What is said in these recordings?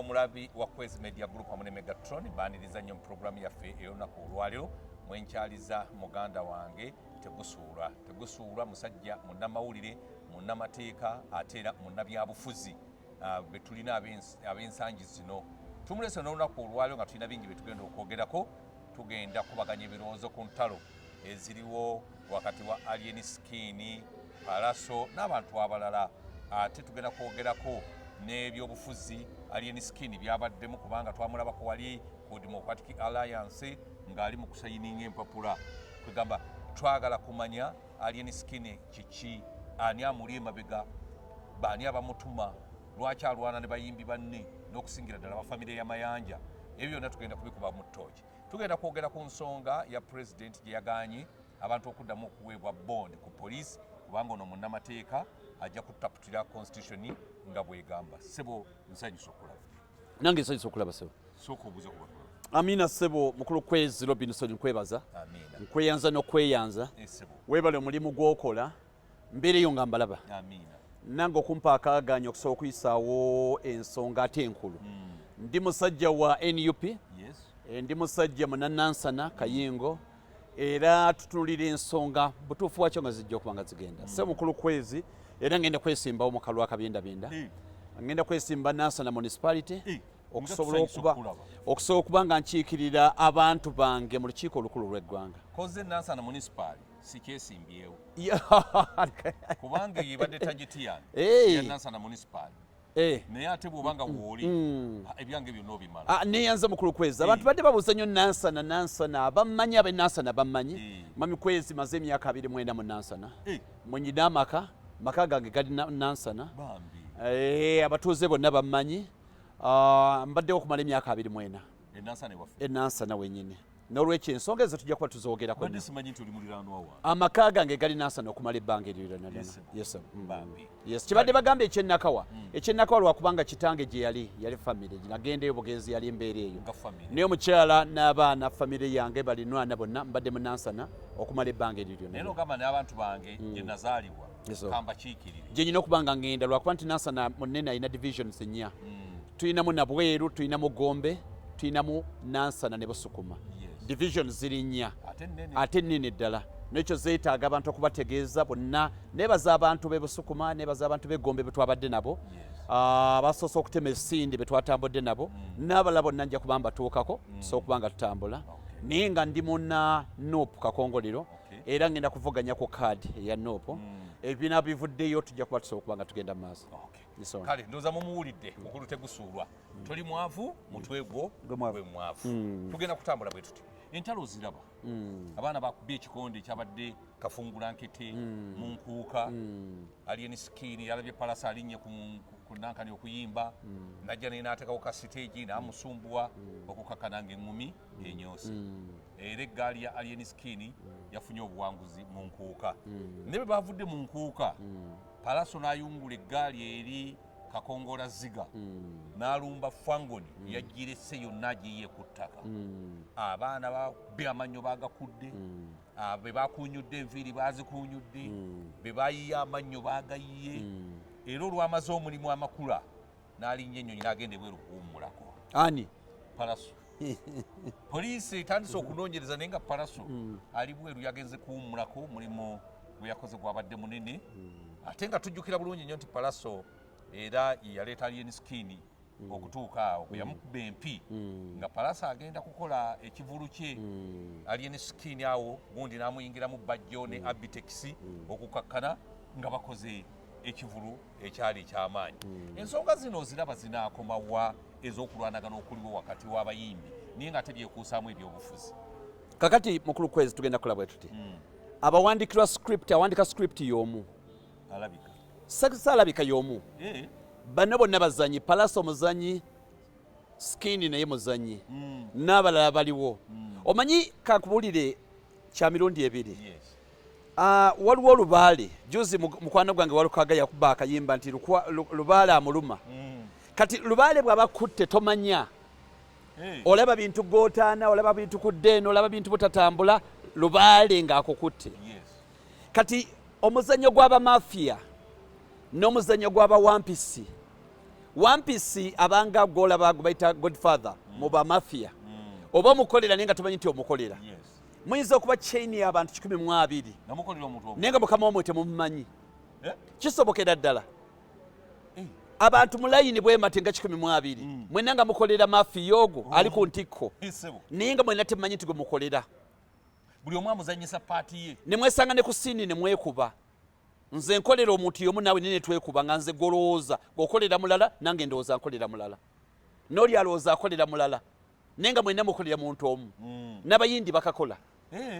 Omulabi wa Kwezi Media Group wamu ne Megatron, baaniriza nnyo mu pulogulaamu yaffe ey'olunaku olwaleero. Mwenkyaliza muganda wange Tegusuulwa. Tegusuulwa musajja munnamawulire, munnamateeka, ate era munnabyabufuzi betulina ab'ensangi zino. Tumulese n'olunaku olwaleero nga tulina bingi byetugenda okwogerako. Tugenda kubaganya ebirowoozo ku ntalo eziriwo wakati wa Alien Skin, Pallaso n'abantu abalala. Ate tugenda kwogerako n'ebyobufuzi Alien Skin byabaddemu, kubanga twamulabako wali ku Democratic Alliance ng'ali mu kusayininga empapula. Kwegamba twagala kumanya Alien Skin kiki, ani amuli emabega, baani abamutuma, lwaki alwana ne bayimbi banne n'okusingira ddala bafamire ya Mayanja. Ebyo byonna tugenda kubikuba mu ttooki. Tugenda kwogera ku nsonga ya pulezidenti gye yaganye abantu okuddamu okuweebwa bond ku poliisi, kubanga ono munnamateeka ajja kutaputira constitution nga bwegamba. Sebo, nsanyusa okulaba. Nange nsanyusa okulaba, sebo. Sooka obuuze ku batulaba. Amina, sebo mukulu Kwezi Robinson, nkwebaza. Amiina. Nkweyanza n'okweyanza. Sebo. Weebale omulimu gw'okola, mbeereyo nga mbalaba. Amiina. Nange okumpa akaaganya okusobola okuyisaawo ensonga ate enkulu. Ndi musajja wa NUP. Ndi musajja munanansana Kayingo, era tutunulira ensonga butuufu wakyo nga zijja okuba nga zigenda. Sebo mukulu Kwezi, era ngenda kwesimbawo mu kalwa akabindabinda. Ngenda kwesimba Nansana Municipality okusobola Nga okuba tusanyusa okulaba. Okusobola okuba nga nkiikirira abantu bange mu lukiiko olukulu lw'eggwanga. Koze Nansana Municipal sikyesimbyewo, kubanga eyo ebadde target yange ya Nansana Municipal. Naye ate bw'oba nga wooli, ebyange byonna obimala. Ah, neyanza mukulu Kwezi. Abantu badde babuuza nnyo Nansana, Nansana. Bammanyi, ab'e Nansana bammanyi. Mami Kwezi, maze emyaka 29 mu Nansana. Mwenyina amaka, maka gange gali Nansana. Bambi. Abatuuze bonna bammanyi. Ah, mbaddewo okumala emyaka 24. Enansana ewaffe. Enansana wenyini. N'olwekyo ensonga ezo tujja kuba tuzoogerako Badde nnyo. Simanyi nti oli muliraanwa wange. Amaka gange gali Nansana okumala ebbanga eryo lyonna lyonna. Yes, sir. Yes, sir. Bambi. Yes, kibadde bagamba ekyennakawa. Ekyennakawa lwakubanga kitange gye yali, yali famire. Nagendeyo bugenzi, yali embeera eyo. Nga famire. Naye omukyala n'abaana, famire yange, balinwana bonna, mbadde mu Nansana okumala ebbanga eryo Naye lyonna. nogamba n'abantu bange gye nazaalibwa Yes, sir. kambakiikirire. Gye nyina okuba nga ngenda, lwakuba nti Nansana munene, alina divisions nnya. Tulinamu Nabweru, tulinamu Gombe, tulinamu Nansana ne Busukuma. Divisions ziri nnya. Ate nnene. Ate nnene ddala, nekyo zeetaaga abantu okubategeeza bonna. Nebaza abantu b'e Busukuma, nebaza abantu b'e Gombe be twabadde nabo. Ah, basoose okutema esindi be twatambudde nabo n'abalala bonna nja kuba mbatuukako, tusobola okuba nga tutambula. Naye nga ndi muna NUP kakongoliro. Era ngenda kuvuganya ku kaadi eya NUP. Ebibiina bivuddeyo, tujja kuba tusobola okuba nga tugenda mu maaso. Yes, sir. Kale ndowooza mumuwulidde mukulu Tegusuulwa. Toli mwavu, mutwe gwo Gwe mwavu. gwe mwavu. Tugenda kutambula bwe tuti. Entalo ziraba, abaana bakubye ekikonde ekyabadde kafungula nkete mu nkuuka. Alien Skin yalabye Pallaso alinnye ku nankani okuyimba, najja naye n'ateekawo ka siteegi n'amusumbuwa okukakkana ng'eŋŋumi enyoose. Era eggaali ya Alien Skin yafunye obuwanguzi mu nkuuka. Naye bwe bavudde mu nkuuka, Pallaso n'ayungula eggaali eri Kakongola Ziga n'alumba Fangoni, yagirese yonna agiyiye ku ttaka. Abaana babbe amannyo bagakudde, be bakunyudde enviiri bazikunyudde, be bayiye amannyo bagayiye. Era olwamaze omulimu amakula n'alinnya ennyonyi n'agenda ebweru kuwummulako. Ani? Pallaso. Poliisi etandise okunoonyereza, naye nga Pallaso ali bweru, yagenze kuwummulako, omulimu gwe yakoze gwabadde munene. Ate nga tujjukira bulungi nnyo nti Pallaso era ye yaleeta Alien Skin okutuuka awo bwe yamukuba empi nga Pallaso agenda kukola ekivulu kye. Alien Skin awo gundi n'amuyingiramu bajjo ne Abitex okukakkana nga bakoze ekivulu ekyali ekyamaanyi. Ensonga zino oziraba zinaakomawa, ez'okulwanagana okuliwo wakati w'abayimbi, naye nga ate byekuusaamu ebyobufuzi? Kakati mukulu Kwezi, tugenda kukola bwe tuti. Abawandikirwa script, awandika script y'omu. Alabika. Saalabika y'omu. Bano bonna bazanyi. Pallaso muzanyi, Skin naye muzanyi, n'abalala baliwo. Omanyi, kakubuulire kya mirundi ebiri. Ah, waliwo olubaale. Juzi mukwano gwange Walukaga yakuba akayimba nti lubaale amuluma. Kati lubaale bw'aba kutte tomanya. Olaba bintu gotaana, olaba bintu kudde eno, olaba bintu butatambula, lubaale ng'akukutte. Kati omuzannyo gw'abamafiya n'omuzannyo gw'abawampisi. Wampisi abanga gwolaba gwe bayita godfather mu bamafia, oba omukolera naye nga tomanyi nti omukolera. Muyinza okuba chain y'abantu 120 Namukolera omuntu omu. Naye nga mukama wamwe temumumanyi. Eh? Kisobokera ddala. Eh. Abantu mu layini bwemate nga 120, mwenna nga mukolera mafiya ogwo ali ku ntikko, Eh, ssebo. Naye nga mwenna temumanyi nti gwe mukolera. Buli omu amuzanyisa part ye. Ne mwesanga ne ku scene ne mwekuba. Nze nkolera omuntu y'omu naawe naye ne twekuba, nga nze gwolowooza gwokolera mulala, nange ndowooza nkolera mulala, n'oli alowooza akolera mulala, naye nga mwenna mukolera muntu omu. N'abayindi bakakola.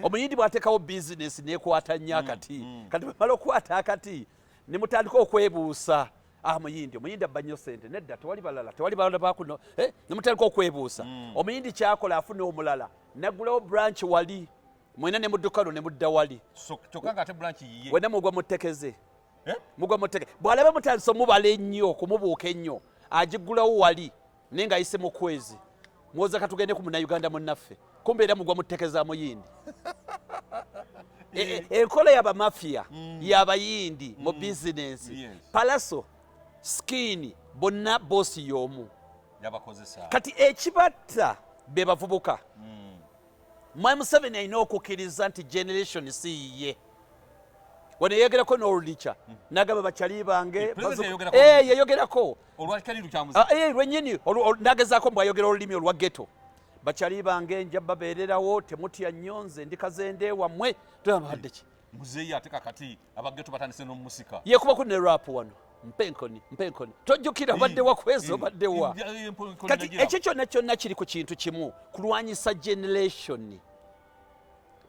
Omuyindi bw'ateekawo bizinesi nekwata nnyo akati. Kati bwemala okukwata akati ne mutandika okwebuusa, ah, muyindi, omuyindi abba nnyo sente, nedda tewali balala, tewali balala bakuno, eh, ne mutandika okwebuusa. Omuyindi kyakola, afuna omulala naggulawo branch wali, mwena ne mudduka no ne mudda wali. So kyokka nga ate branch yiye. Wena mugwa mutekeze. Eh? Mugwa muteke. Bw'alaba mutandise omubala ennyo, okumubuuka ennyo, agiggulawo wali naye ng'ayise mu kwezi, mwoza katugende ku Munnayuganda munnaffe, kumbe era mugwa mutekeza muyindi. Enkola y'abamafiya y'abayindi mu bizinensi. Pallaso, Skin, bonna boss y'omu. Yabakozesa. Kati ekibatta be bavubuka. Mwami Museveni alina okukkiriza nti generation si yiye. Wano yeyogerako n'olulica nagamba bakyali bange. President yayogerako. Eh, yeyogerako. Olwakali lukyamuzi. Ah, eh, lwennyini nagezaako mbwayogera olulimi olwa ghetto. Bakyali bange, nja babeererawo, temutya nnyo, nze ndi kazende wammwe. Tulabadde ki? Muzeeyi ate kakati abaghetto batandise n'omusika. Yekubako ne rap wano, mpenkoni mpenkoni, tojjukira obadde wa kwezi, obadde wa kati. Ekyo kyonna kyonna kiri ku kintu kimu, kulwanyisa generation.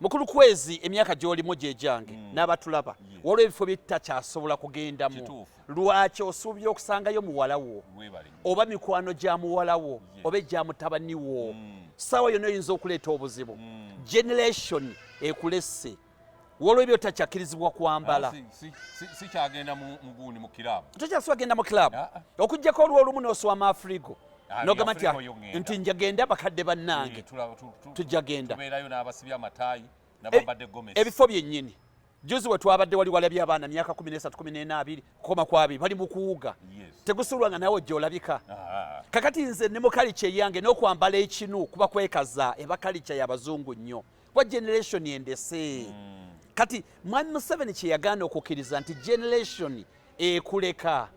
Mukulu Kwezi, emyaka gy'olimu gyegyange n'abatulaba, waliwo ebifo byetutakyasobola kugendamu. Lwaki osuubira okusangayo muwala wo Webale nnyo. Oba mikwano gya muwala wo oba egya mutabani wo? Saawa yonna oyinza okuleeta obuzibu. Generation ekulesse, waliwo ebyotakyakkirizibwa kwambala. Ah, sikyagenda mu gundi, mu kiraabu. Tokyasobola genda mu club Ah, ah. okugjako olwolumu n'oswama afrigo Ah, nogamba nti Afrigo yo ŋŋenda. Nti njagenda bakadde bannange. Eh, Tujja genda. Tubeerayo n'abasibye amataayi n'abambadde gomesi. Ebifo byennyini, juzi we twabadde wali walabye abaana myaka 13, 12 kukoma ku 20 bali mu kuwuga. Tegusulwa nga nawe gy'olabika. Ah. Kakati nze ne mu culture eyange n'okwambala ekinu kuba kwekaza, eba culture y'abazungu nnyo, kuba generation endese. Kati Mwami Museveni kye yagaana okukkiriza nti generation ekuleka.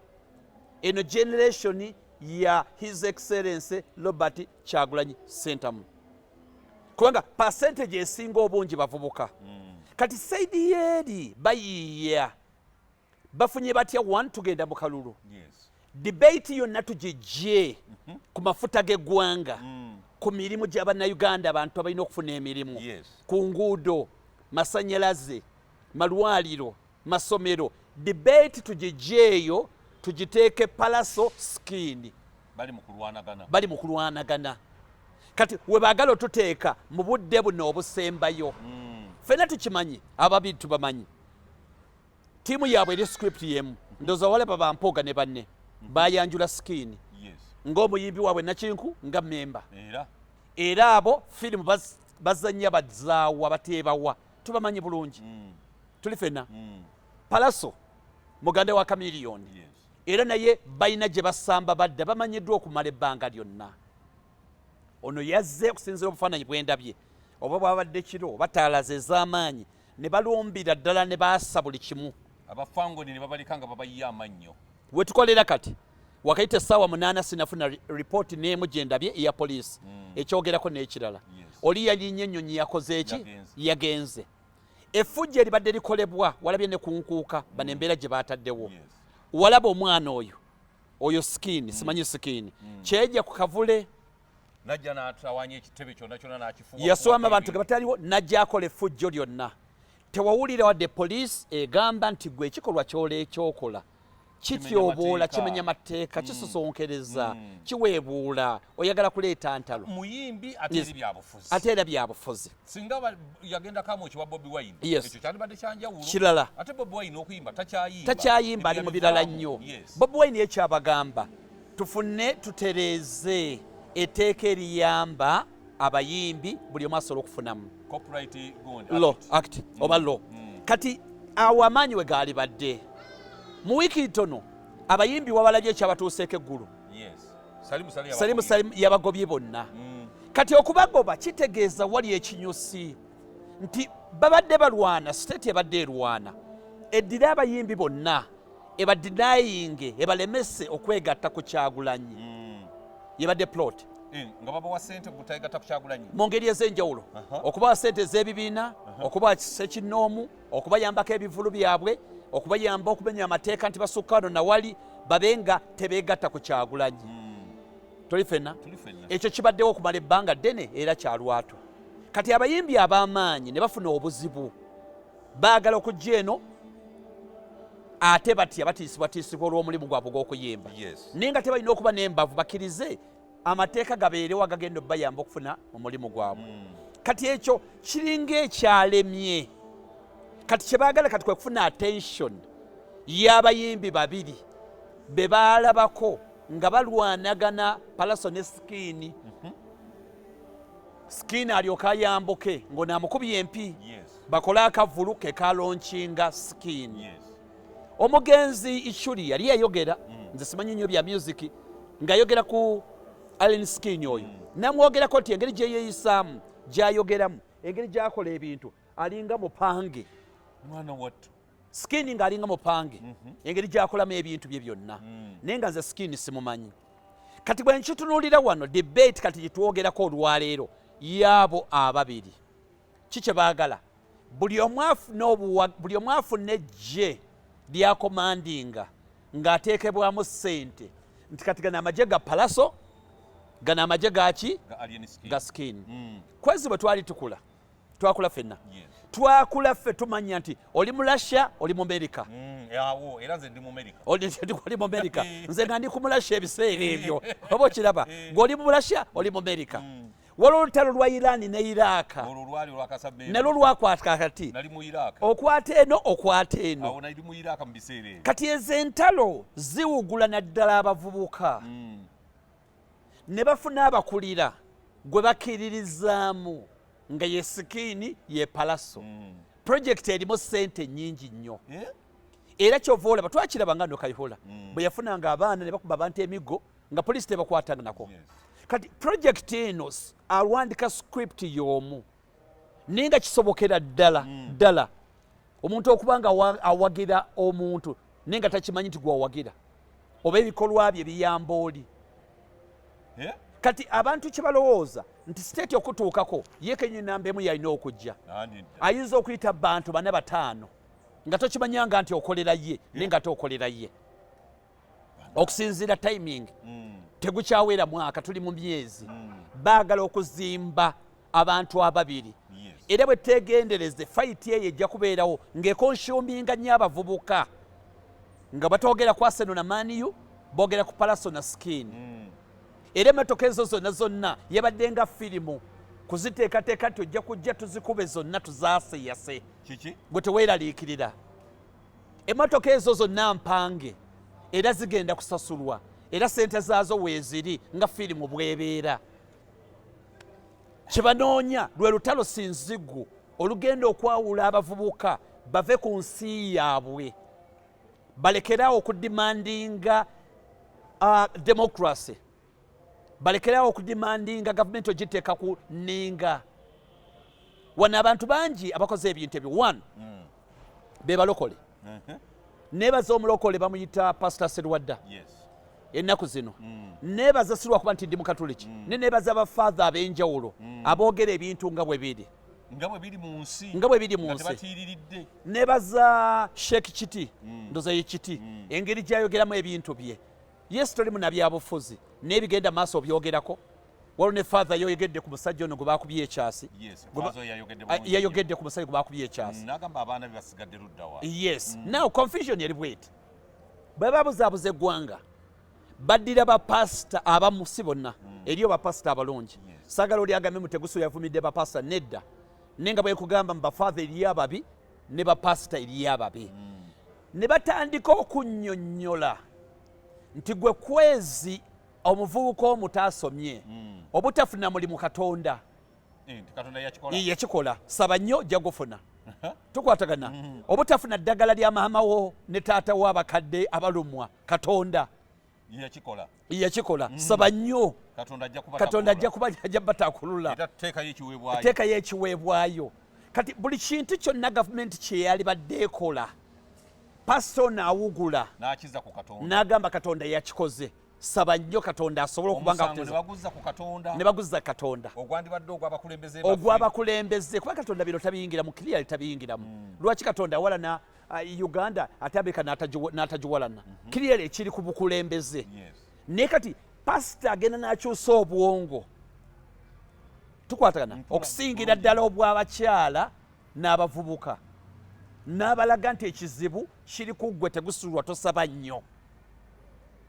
Eno generation ya His Excellence Robert Kyagulanyi Sentamu, kubanga percentage esinga obungi bavubuka. Kati side yeeri bayiiya bafunye batya? One, tugenda mu kalulu. Debate yonna tugijje ku mafuta g'eggwanga, ku mirimu gy'Abannayuganda, abantu abalina okufuna emirimu, ku nguudo, masanyalaze, malwaliro, masomero. Debate tugijje eyo, tugiteeke Pallaso, Skin. Bali mu kulwanagana. Bali mu kulwanagana. Kati we baagala otuteeka mu budde buno obusembayo, ffenna tukimanyi, ababiri tubamanyi, ttiimu yaabwe eri script yemu. Ndowooza walaba bampuuga ne banne bayanjula Skin ng'omuyimbi waabwe nakinku nga memba. Era Era abo firimu bazannya bazaawa bateebawa, tubamanyi bulungi. Tuli fenna. Pallaso muganda wa Chameleone. Era naye balina gye basamba badda, bamanyiddwa okumala ebbanga lyonna. Ono yazze okusinziira obufaananyi bwendabye, oba bwabadde kiro oba taalaza ez'amaanyi, ne balumbira ddala ne baasa buli kimu. Abafangoni ne babaleka nga babayiye amannyo. Wetukolera kati wakayita essaawa 8, sinafuna ripooti n'emu gye ndabye eya poliisi ekyogerako n'ekirala. Oli yalinye ennyonyi, yakoze eki? Yagenze. Yagenze. Effujjo eribadde likolebwa walabye ne ku nkuuka bano embeera gye baataddewo. Walaba omwana oyo, oyo Skin, simanyi Skin kyejja ku kavule. Najja n'atawanya ekitebe kyonna kyonna n'akifuwa. Yaswama abantu nga bataliwo, najja akola effujjo lyonna. Tewawulira wadde poliisi egamba nti gwe ekikolwa kyola ekyokola kityoboola, mateeka. Kimenya mateeka, kisosonkereza, kiweebuula, oyagala kuleeta ntalo. Muyimbi ate eri byabufuzi. Ate era byabufuzi. Singa yagenda Kamwokya wa Bobi Wine, ekyo kyandibadde kyanjawulo. Kirala. Ate Bobi Wine okuyimba takyayimba. Takyayimba, ali mu birala nnyo. Bobi Wine yekyabagamba tufune tutereeze etteeka eriyamba abayimbi, buli omu asobola okufunamu. Copyright gundi law act. Act oba law. Kati awo amaanyi we gaalibadde mu wiiki ntono, abayimbi wabalabye ekyabatuuseeko eggulu. Salimu Salim yabagobye bonna. Kati okubagoba kitegeeza wali ekinyusi nti babadde balwana, state ebadde erwana eddire abayimbi bonna, ebadinayinge, ebalemese okwegatta ku Kyagulanyi. Yebadde plot. Nga babawa sente butayegatta ku Kyagulanyi. Mu ngeri ez'enjawulo, okubawa sente ez'ebibiina, okubawa sekinnoomu, okubayambako ebivulu byabwe, okubayamba okumenya amateeka nti basukka wano nawali, babe nga tebeegatta ku Kyagulanyi. Tuli fenna? Tuli ffenna. Ekyo kibaddewo okumala ebbanga ddene era kyalwatu. Kati abayimbi ab'amaanyi ne bafuna obuzibu, baagala okujja eno ate batya, batiisibwatiisibwa olw'omulimu gwabwe ogw'okuyimba. Naye nga tebalina okuba n'embavu, bakkirize amateeka gabeerewo agagenda okubayamba okufuna omulimu gwabwe. Kati ekyo kiringa ekyalemye. Kati kyebaagala kati kwe kufuna attention y'abayimbi babiri be baalabako nga balwanagana, Palaso ne Skin. Skin alyoka ayambuke ng'onaamukubye empi, bakole akavulu ke kalonkinga Skin. Omugenzi Ichuli yali yayogera, nze simanyi nnyo bya music, ng'ayogera ku Alien Skin oyo, namwogerako nti engeri gye yeeyisaamu, gy'ayogeramu, engeri gy'akola ebintu, alinga mupange. Mwana wattu. Skin ng'alinga mupange, engeri gy'akolamu ebintu bye byonna. Naye nga nze Skin simumanyi. Kati bwe nkitunuulira wano, debate kati gye olwaleero yaabo ababiri, ki kye baagala? Buli omu afune eggye lyakomandinga ng'ateekebwamu ssente nti kati gano amagye ga Palaso, gano amagye gaki? Ga Alien Skin. Ga Skin. Kwezi bwe twali tukula, twakula ffenna, twakula ffe tumanya nti oli mu Russia, oli mu America. Awo era nze ndi mu America. Oli mu America, nze nga ndi ku Mulasha ebiseera ebyo, oba okiraba, ng'oli mu Russia, oli mu America. Waliwo olutalo lwa Iran ne Iraq. Olwo lwali olwakasabbe. Nalwo lwakwata kati. Nali mu Iraq. Okwata eno, okwata eno. Awo nali mu Iraq mu biseera ebyo. Kati ezo entalo ziwugula naddala abavubuka ne bafuna abakulira gwe bakkiririzaamu nga ye Skin, ye Palaso. Project erimu ssente nnyingi nnyo. Era kyova olaba twakiraba nga no Kayihura bwe yafunanga abaana ne bakuba abantu emiggo nga poliisi tebakwatanga nako. Kati project eno alwandika script y'omu, naye nga kisobokera ddala ddala omuntu okuba nga awagira omuntu naye nga takimanyi nti gwawagira oba ebikolwa bye biyamba oli. Kati abantu kye balowooza nti state okutuukako ye kenyini namba emu yalina okujja, ayinza okuyita bantu bana, bataano, nga tokimanyanga nti okolera ye, naye nga tokolera ye. Okusinziira timing, tegukyawera mwaka, tuli mu myezi. Baagala okuzimba abantu ababiri. Era bwe tegendereze, fight eyo ejja kubeerawo ng'econsuminga nnyo abavubuka, nga batogera ku Arsenal na Man U, boogera ku Palaso na Skin. Era emmotoka ezo zonna zonna yabadde nga firimu kuziteekateeka nti ojja kujja tuzikube zonna, tuzaaseyase. Kiki? Gwe teweeraliikirira, emmotoka ezo zonna mpange era zigenda kusasulwa, era sente zaazo weeziri nga firimu bwebeera. Kyebanoonya lwe lutalo sinzigu olugenda okwawula abavubuka bave ku nsi yaabwe, balekerawo okudemandinga democracy, balekerawo okudemandinga gavumenti ogiteeka ku nninga. Wano abantu bangi abakoze ebintu ebyo, one, be balokole. Nebaza omulokole bamuyita Pastor Serwadda. Ennaku zino nebaza, si lwakuba nti ndi mukatuliki, ne nebaza bafaatha ab'enjawulo aboogera ebintu nga bwe biri. Nga bwe biri mu nsi. Nga bwe biri mu nga nsi. Tebatiiriridde. Nebaza Sheikh Kiti, ndoza ye Kiti, engeri gyayogeramu ebintu bye. Yesu, toli munabyabufuzi n'ebigenda maaso obyogerako. Waliwo ne father yoyogedde ku musajja ono gwe bakubye ekyasi. Father oyo yayogedde bulungi nnyo. Yayogedde ku musajja gwe bakubye ekyasi. N'agamba abaana be basigadde luddawa. Yes. Now confusion eri bweti: bwe babuzaabuza eggwanga, baddira bapasita abamu, si bonna, eriyo bapasita abalungi. Saagala oli agambe muteguso yavumidde bapasita, nedda. Naye nga bwekugamba mu bafather eriyo ababi ne bapasita eriyo ababi, ne batandika okunnyonnyola nti gwe kwezi omuvubuka omutasomye obutafuna mulimu, Katonda. Nti Katonda yakikola. Yakikola, saba nnyo ojja gufuna. Tukwatagana? Obutafuna ddagala lya maama wo ne taata wo abakadde abalumwa, Katonda. Yakikola. Yakikola. Saba nnyo. Katonda ajja kuba Katonda ajja kuba ajja batakulula. Era teekayo ekiweebwayo. Teekayo ekiweebwayo. Kati buli kintu kyonna gavumenti kye yalibadde ekola, pasita ono awugula n'akiza ku Katonda, n'agamba Katonda yakikoze. Saba nnyo Katonda asobole okuba nga Omusango ne baguzza ku Katonda. Ne baguzza Katonda. Ogwandibadde ogw'abakulembeze baffe. Ogw'abakulembeze, kuba Katonda bino tabiyingiramu, clearly tabiyingiramu. Lwaki Katonda awalana Uganda ate Amerika n'atagiwalana? Clearly ekiri ku bukulembeze. Naye kati pasita agenda n'akyusa obwongo. Tukwatagana okusingira ddala obw'abakyala n'abavubuka, n'abalaga nti ekizibu kiri ku ggwe, tegusulwa, tosaba nnyo.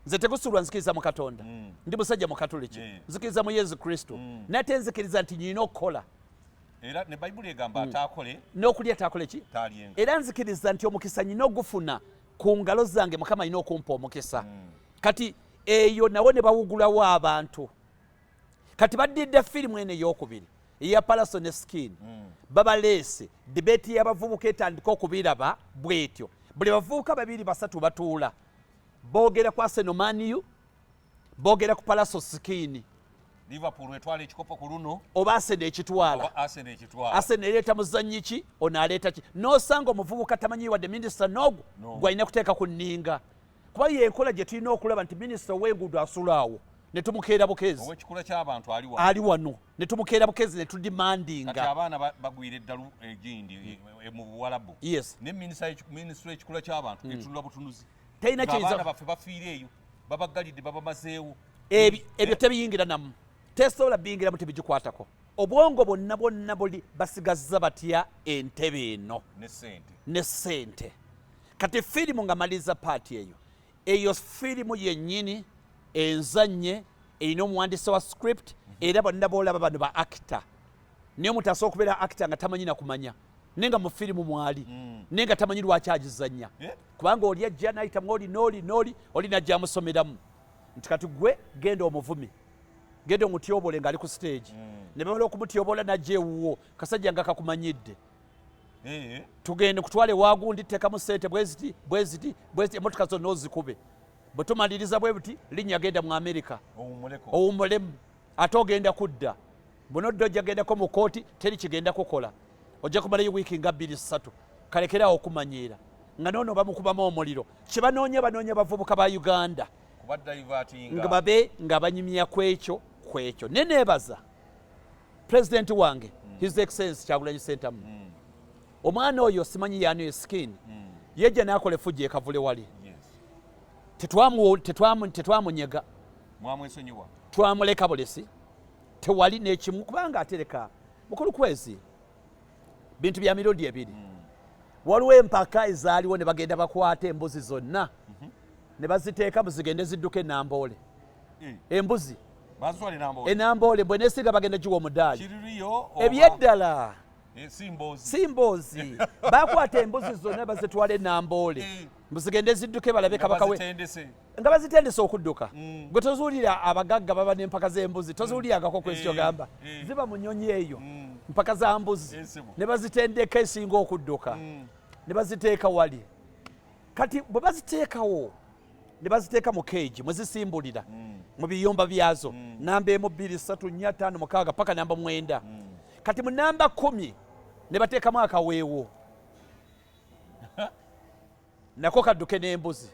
Nze tegusulwa, nzikiriza mu Katonda. Ndi musajja mukatoliki, nzikiriza mu Yesu Kristo, naye ate nzikiriza nti nyina okukola. Era ne Bayibuli egamba ataakole n'okulya taakole ki? Taalyenga. Era nzikiriza nti omukisa nyina ogufuna ku ngalo zange, Mukama alina okumpa omukisa. Kati eyo nawo ne bawugulawo abantu. Kati baddidde firimu eno eyokubiri eya Pallaso ne Skin, babaleese debate y'abavubuka etandika okubiraba bwetyo. Buli bavubuka babiri basatu batuula boogera ku Arsenal, Man U, boogera ku Pallaso, Skin. Liverpool etwala ekikopo ku luno oba Arsenal ekitwala. Oba Arsenal ekitwala. Arsenal ereeta muzannyi ki, ono aleeta ki, n'osanga omuvubuka tamanyi wadde minisita n'ogwo No. gw'alina kuteeka ku nninga, kuba yenkola gye tulina okulaba nti minisita ow'enguudo asula awo ne tumukeera bukeezi, ow'ekikula ky'abantu ali wano, ali wano ne tumukeera bukeezi ne Kati tudemandinga. Abaana bagwira eddalu egindi mu Buwalabu. Ne minisitule y'ekikula ky'abantu etunula butunuzi. Terina Ng'abaana kiyinza baffe bafiire eyo, babaggalidde, babamazeewo. Ebyo tebiyingira namu, tesobola biyingiramu, tebigikwatako. Obwongo bwonna bwonna buli basigazza batya entebe eno ne ssente. Ne ssente. Kati firimu nga maliriza part eyo, eyo firimu yennyini enzannye erina omuwandiisi wa script, era bonna boolaba bano ba actor, naye omuntu asobola okubeera actor nga tamanyi nakumanya, naye nga mu firimu mwali, naye nga tamanyi lwaki agizannya. Kubanga oli ajja nayitamu oli n'oli n'oli oli najja amusomeramu nti kati gwe genda omuvumi, genda omutyobole ng'ali ku stage. Ne bamala okumutyobola najja ewuwo, kasajja nga kakumanyidde. Tugende kutwala ewagundi, teekamu sente bweziti bweziti bweziti, emotoka zonna ozikube, bwe tumaliriza bwe buti, linnya genda mu Amerika. Owummuleko. Owummulemu, ate ogenda kudda bunodda, ojja gendako mu kooti, teri kigenda kukola, ojja kumalayo wiiki nga 2 3, kalekerawo okumanyiira nga noono bamukubamu omuliro. Kyebanoonya, banoonya bavubuka ba Uganda kuba divertinga. Nga babe nga banyumya kwekyo kwekyo. Ne neebaza pulezidenti wange, His Excellence Kyagulanyi Sentamu. Omwana oyo simanyi yaani, Skin, yejja n'akola effujjo ekavule wali. Tetwamunyega. Mwamwesonyiwa. Twamuleka bulesi, tewali n'ekimu, kubanga atereka mukulu kwezi bintu bya mirundi ebiri. Waliwo empaka ezaaliwo ne bagenda bakwata embuzi zonna ne baziteeka muzigende zidduka enamboole. Embuzi. Bazitwala enamboole. Enamboole bwe nesiga bagenda giwa omudaali. Kiririyo oba Ebyeddala. Si mboozi. Si mboozi, bakwata embuzi zonna bazitwala enamboole, muzigende zidduke balabe Nga kabaka we bazitendese. Nga bazitendese okudduka. Gwe tozuulira abagagga baba n'empaka z'embuzi, tozuulirangako kwezi kyogamba ziba mu nnyonyi eyo, mpaka za mbuzi. Ensibo. Ne bazitendeka esinga okudduka ne baziteeka wali. Kati bwe baziteekawo ne baziteeka mu keegi mwe zisimbulira mu biyumba byazo, namba 1, 2, 3, 4, 5, 6 paka namba 9. Kati mu namba 10 ne bateekamu akaweewo nako kadduke n'embuzi.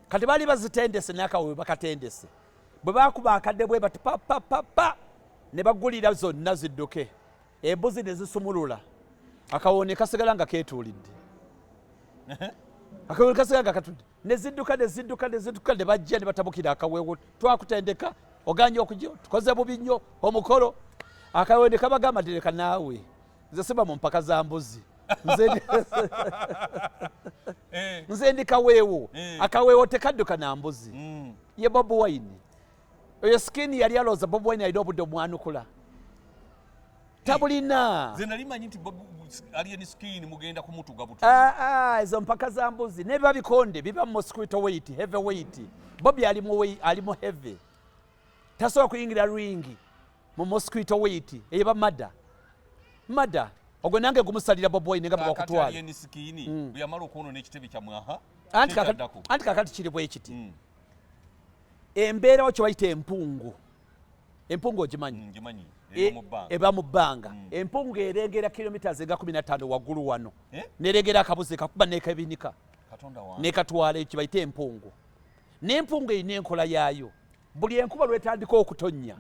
Kati baali bazitendese n'akaweewo bakatendese, bwe bakuba akadde bwe bati pa pa pa pa ne bagulira zonna zidduke, embuzi ne zisumulula, akaweewo ne kasigala nga keetuulidde, akaweewo ne kasigala nga katudde, ne zidduka ne zidduka ne zidduka, ne bajja ne batabukira akaweewo, twakutendeka oganye okujja, tukoze bubi nnyo omukolo. Akaweewo ne kabagamba nti leka naawe, nze siba mu mpaka za mbuzi. Nze ndi kaweewo. Akaweewo tekadduka na mbuzi. Ye Bobi Wine oyo Skin yali alowooza Bobi Wine alina obudde omwanukula, tabulina. Nze nali manyi nti Alien Skin mugenda kumutuga butuzi. Ah, ah, ezo mpaka za mbuzi nebiba bikonde biba mosquito weight, heavy weight. Bobi ali mu ali mu heavy, tasobola kuyingira ring mu mosquito weight eba mada mada. Ogwo nange gumusalira Bobi Wine nga Kaakati bwakutwala. Alien Skin bwe yamala okwonoona ekitebe kyammwe, aha, Anti kyekyaddaku. Anti kakati kiri bwe kiti. Embeerawo kye bayita empungu. Empungu ogimanyi? Ngimanyi. Eba mu bbanga. Empungu erengera kilomita nga 15 waggulu wano. Eh? Nerengera akabuzi kakuba nekabinika. Katonda wange. Nekatwala, ekyo bayita empungu. N'empungu erina enkola yaayo. Buli enkuba lwetandika okutonnya,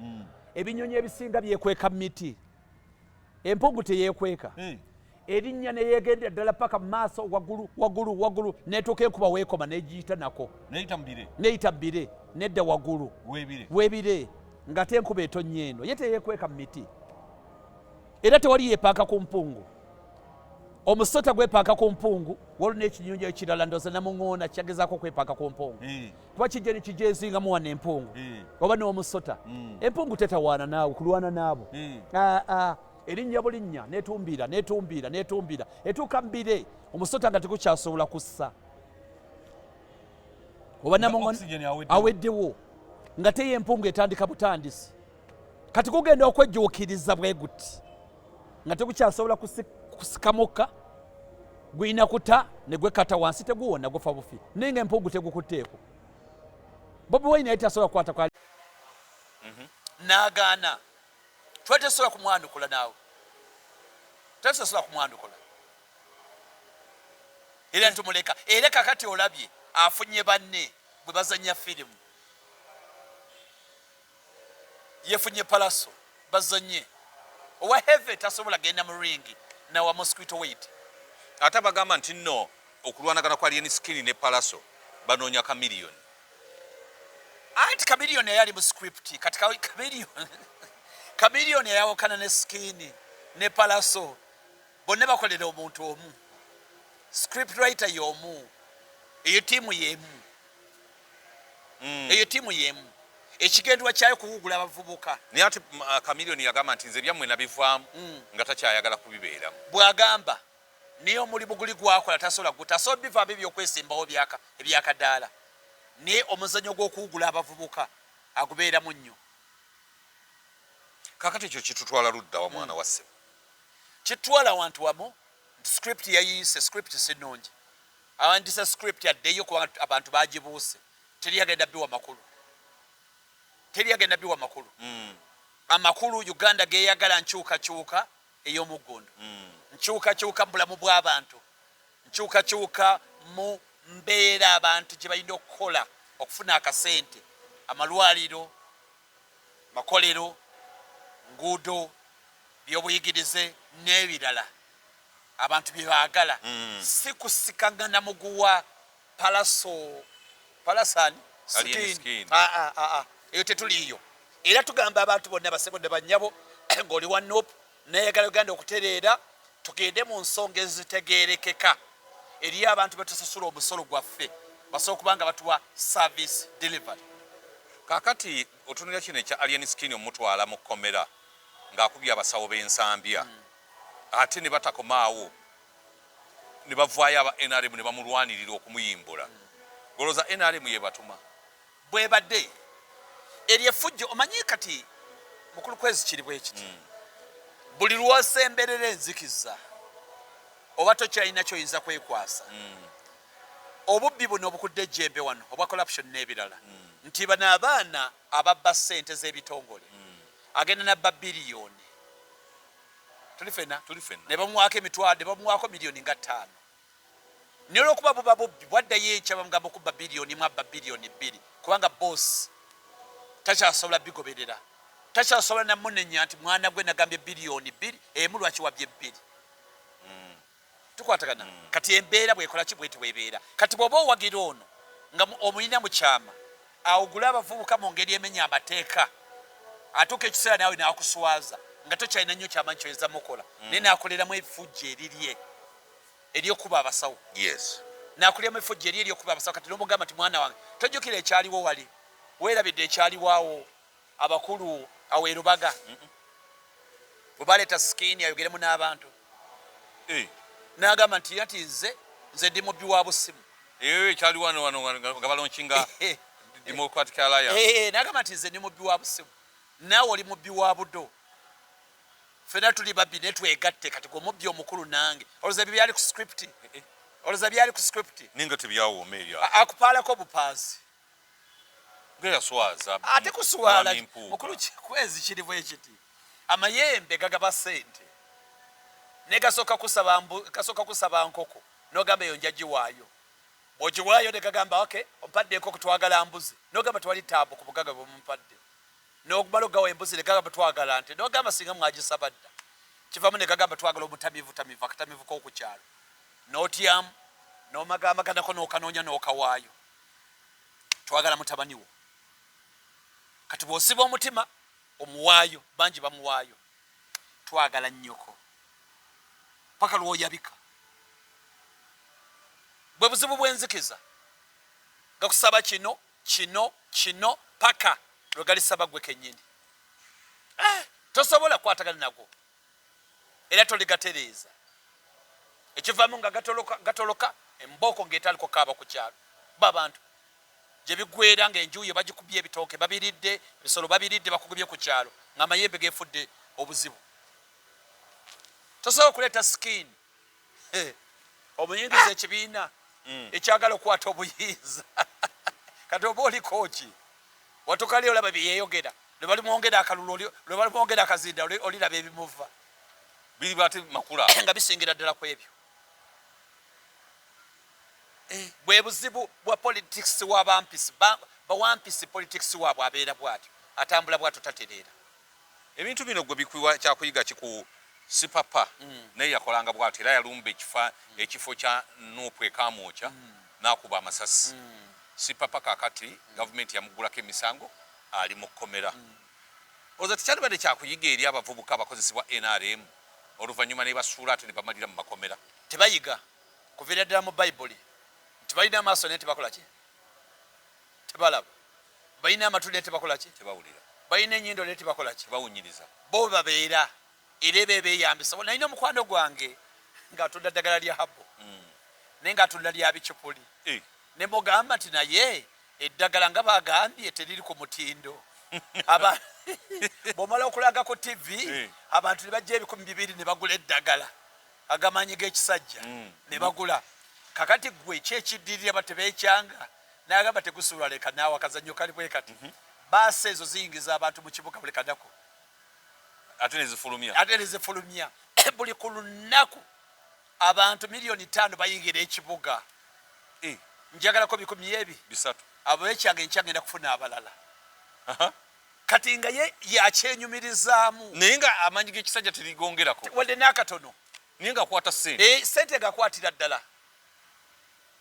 ebinyonyi ebisinga byekweka mu miti. Empungu teyeekweka. Erinnya neyegendera ddala paka mu maaso, waggulu waggulu waggulu, netuuka enkuba weekoma, negiyita nako. Neyita mu bire. Neyita mu bire, nedda waggulu w'ebire. W'ebire, ng'ate enkuba etonnya eno. Ye teyeekweka mu miti, era tewali yeepaaka ku mpungu. Omusota gwepaaka ku mpungu. Waliwo n'ekinyonyi ekirala, ndowooza namuŋoona, kyagezaako okwepaaka ku mpungu, kuba kijja ne kijezingamu wano empungu, oba n'omusota. Empungu tetawaana naawe kulwana naabo. Ah, ah, erinnya bulinnya, netumbira netumbira netumbira, etuuka mu bire, omusota nga tegukyasobola kussa oba Nga namuŋoona oxygen aweddewo. Aweddewo, nga teyo empungu etandika butandisi. Kati gugenda okwejjuukiriza bwe guti nga tegukyasobola kusikamukka, gulina kuta ne gwekata wansi, teguwona, gufa bufi. Naye nga empungu tegukutteeko. Bobi Wine yali tasobola kukwata kwa n'agaana. Twali tesobola kumwanukula naawe, twali tesobola kumwanukula, era ntumuleka. Era kakati olabye afunye banne bwe bazanya firimu, yefunye Palaso bazanye. Owa heavy tasobola genda mu ring nawa mosquito weight. Ate abagamba nti nno okulwanagana kwa Alien Skin ne Palaso banoonya Chameleone. Anti Chameleone yali mu script. Kati Chameleone yayawukana ne Skin ne Palaso, bonna bakolera omuntu omu, script writer y'omu. Eyo tiimu y'emu. Eyo tiimu y'emu, ekigendwa kyayo kuwugula abavubuka. Naye ate Chameleone yagamba nti nze byammwe nabivaamu, nga takyayagala kubibeeramu. Bw'agamba, naye omulimu guli gwakola tasobola guta, asobola bivaamu ebyonkwesimbawo ebyakadaala, naye omuzannyo gw'okuwugula abavubuka agubeeramu nnyo. Kakati ekyo kitutwala ludda wa, mwana wa ssebo? Kitwala wantu wamu nti script yayiise, script si nnungi. Awandisa script addeyo, kubanga abantu bagibuuse, teri agenda biwa makulu, teri agenda biwa makulu. Amakulu Uganda geyagala nkyukakyuka ey'omuggundu, nkyukakyuka mu bulamu bw'abantu, nkyukakyuka mu mbeera abantu gye balina okukola okufuna akasente, amalwaliro, makolero, nguudo, byobuyigirize n'ebirala abantu bye baagala, si kusikangana muguwa Palaso palasani. Alien Skin. Ah, ah, ah, ah. Eyo tetuliiyo. Era tugamba abantu bonna, basebo ne bannyabo, ng'oli wa NUP nayagala Uganda okutereera, tugende mu nsonga ezitegeerekeka eri abantu betusasula omusolo gwaffe, basobola okuba nga batuwa service delivery. Kakati otunulira kino ekya Alien Skin omutwala mu kkomera ng'akubye abasawo b'Ensambya, ate ne batakomaawo ne bavaayo aba NRM ne bamulwanirira okumuyimbula. Golooza NRM yebatuma? Bwebadde eryo effujjo, omanyi kati mukulu kwezi kiri bwe kiti: buli lwosemberera enzikiza oba tokyalina kyoyinza kwekwasa. Obubbi buno obukudde ejjembe wano, obwa corruption n'ebirala, nti bano abaana ababba ssente z'ebitongole, agenda nabba biliyoni, tuli fena, Tuli ffenna. ne bamuwaako emitwalo, ne bamuwaako miliyoni nga 5. Naye olwokuba buba bubbi, bwaddayo enkya bamugamba okubba biliyoni 1, abba biliyoni 2, kubanga boss takyasobola bigoberera, takyasobola namunenya nti mwana gwe nagambye biliyoni 2, 1 lwaki wabye 2? Tukwatagana? Kati embeera bwekola ki, bweti bwebeera. Kati bw'oba owagira ono nga omulina mu kyama, awugule abavubuka mu ngeri emenya amateeka, atuuka ekiseera naawe n'akuswaza nga tokyalina nnyo kyamanyi kyoyinza mukola, naye n'akoleramu effujjo erirye eryokuba abasawo. Nakulyamu effujjo eri eryokuba abasawo. Kati nomugamba nti mwana wange, tojjukira ekyaliwo wali, weerabidde ekyaliwo abakulu awo erubaga bwe baleeta Skin ayogeremu n'abantu, n'agamba nti ati nze ndi mubbi wa busimu. Eyo ekyali wano wano nga balaunchinga Democratic Alliance. N'agamba nti nze ndi mubbi wa busimu, naawe oli mubbi wa budo, fena tuli babbi, naye twegatte. Kati gwe omubbi omukulu nange. Olowooza ebyo byali ku script? Olowooza byali ku script? Ninga tebyawooma eryo. Akupaalako bupaazi. Yaswaza. Ate kuswala mukulu kwezi kiri bwe kiti, amayembe gagaba ssente ne gasooka kusaba gasooka kusaba nkoko, n'ogamba eyo nja giwaayo. Bw'ogiwaayo ne gagamba okay, ompadde enkoko, twagala mbuzi. N'ogamba twali taabu ku bugaga bwe mumpadde. N'omala ogawa embuzi ne gagamba twagala nte, n'ogamba singa mwagisaba dda. Kivamu ne gagamba twagala omutamiivu tamiivu, akatamiivu k'oku kyalo. N'otyamu n'omagamaganako n'okanoonya n'okawaayo, twagala mutabani wo. Kati bw'osiba omutima omuwaayo, bangi bamuwaayo, twagala nnyoko paka lw'oyabika. Bwe buzibu bw'enzikiza, gakusaba kino kino kino paka lwe galisaba gwe kennyini. Tosobola kukwatagana nago era toligatereeza. Ekivaamu nga gatoloka, gatoloka embooko ng'etandika okukaaba ku kyalo. Bo abantu gye biggweera ng'enju ye bagikubye, ebitooke babiridde, ebisolo babiridde, bakugubye ku kyalo ng'amayembe geefudde obuzibu. Tosobola okuleeta skin omuyingiza ekibiina ekyagala okukwata obuyinza. Kati oba oliko ki? Watukali olaba bye yeeyogera, lwe balimwongera akalulu, lwe balimwongera akazinda, oliraba ebimuva biriba ate makula nga bisingira ddala ku ebyo. Bwe buzibu bwa politics w'abampisi. Bawampisi politics waabwe abeera bw'atyo, atambula bw'atyo, tatereera. Ebintu bino gwe bikuwa kyakuyiga kiku Sipapa naye yakolanga bw'atyo, era yalumba ekifo kya NUP ekamwokya n'akuba amasasi. Sipapa kakati gavumenti yamuggulako emisango, ali mu kkomera. Olowooza tekyalibadde kyakuyiga eri abavubuka abakozesebwa NRM oluvannyuma ne basuula ate ne bamalira mu makomera? Tebayiga kuviira ddala mu Bayibuli nti balina amaaso naye tebakola ki? Tebalaba. Balina amatu naye tebakola ki? Tebawulira. Balina ennyindo naye tebakola ki? Tebawunyiriza. Bo babeera era eba ebeeyambisa. Nalina omukwano gwange ng'atunda ddagala lya herbal naye ng'atunda lya bicupuli. Ne mugamba nti naye eddagala nga bagambye teriri ku mutindo. Bw'omala okulaga ku TV abantu ne bajja 2000 ne bagula eddagala, agamanyi g'ekisajja ne bagula. Kakati gwe ki ekiddirira? Batebeekyanga n'agamba tegusuula, leka naawe akazannyo kali bwe kati. Baasi ezo ziyingiza abantu mu kibuga buli kanaku ate nezifulumya. Ate nezifulumya. Buli ku lunaku abantu 5 miliyoni bayingira ekibuga. Njagalako bikumi ebi 300. Abo ekyange nkyagenda kufuna abalala. Kati nga ye yakyenyumirizaamu. Naye nga amaanyi g'ekisajja terigongerako. Wadde n'akatono. Naye nga akwata ssente. Sente ngakwatira ddala,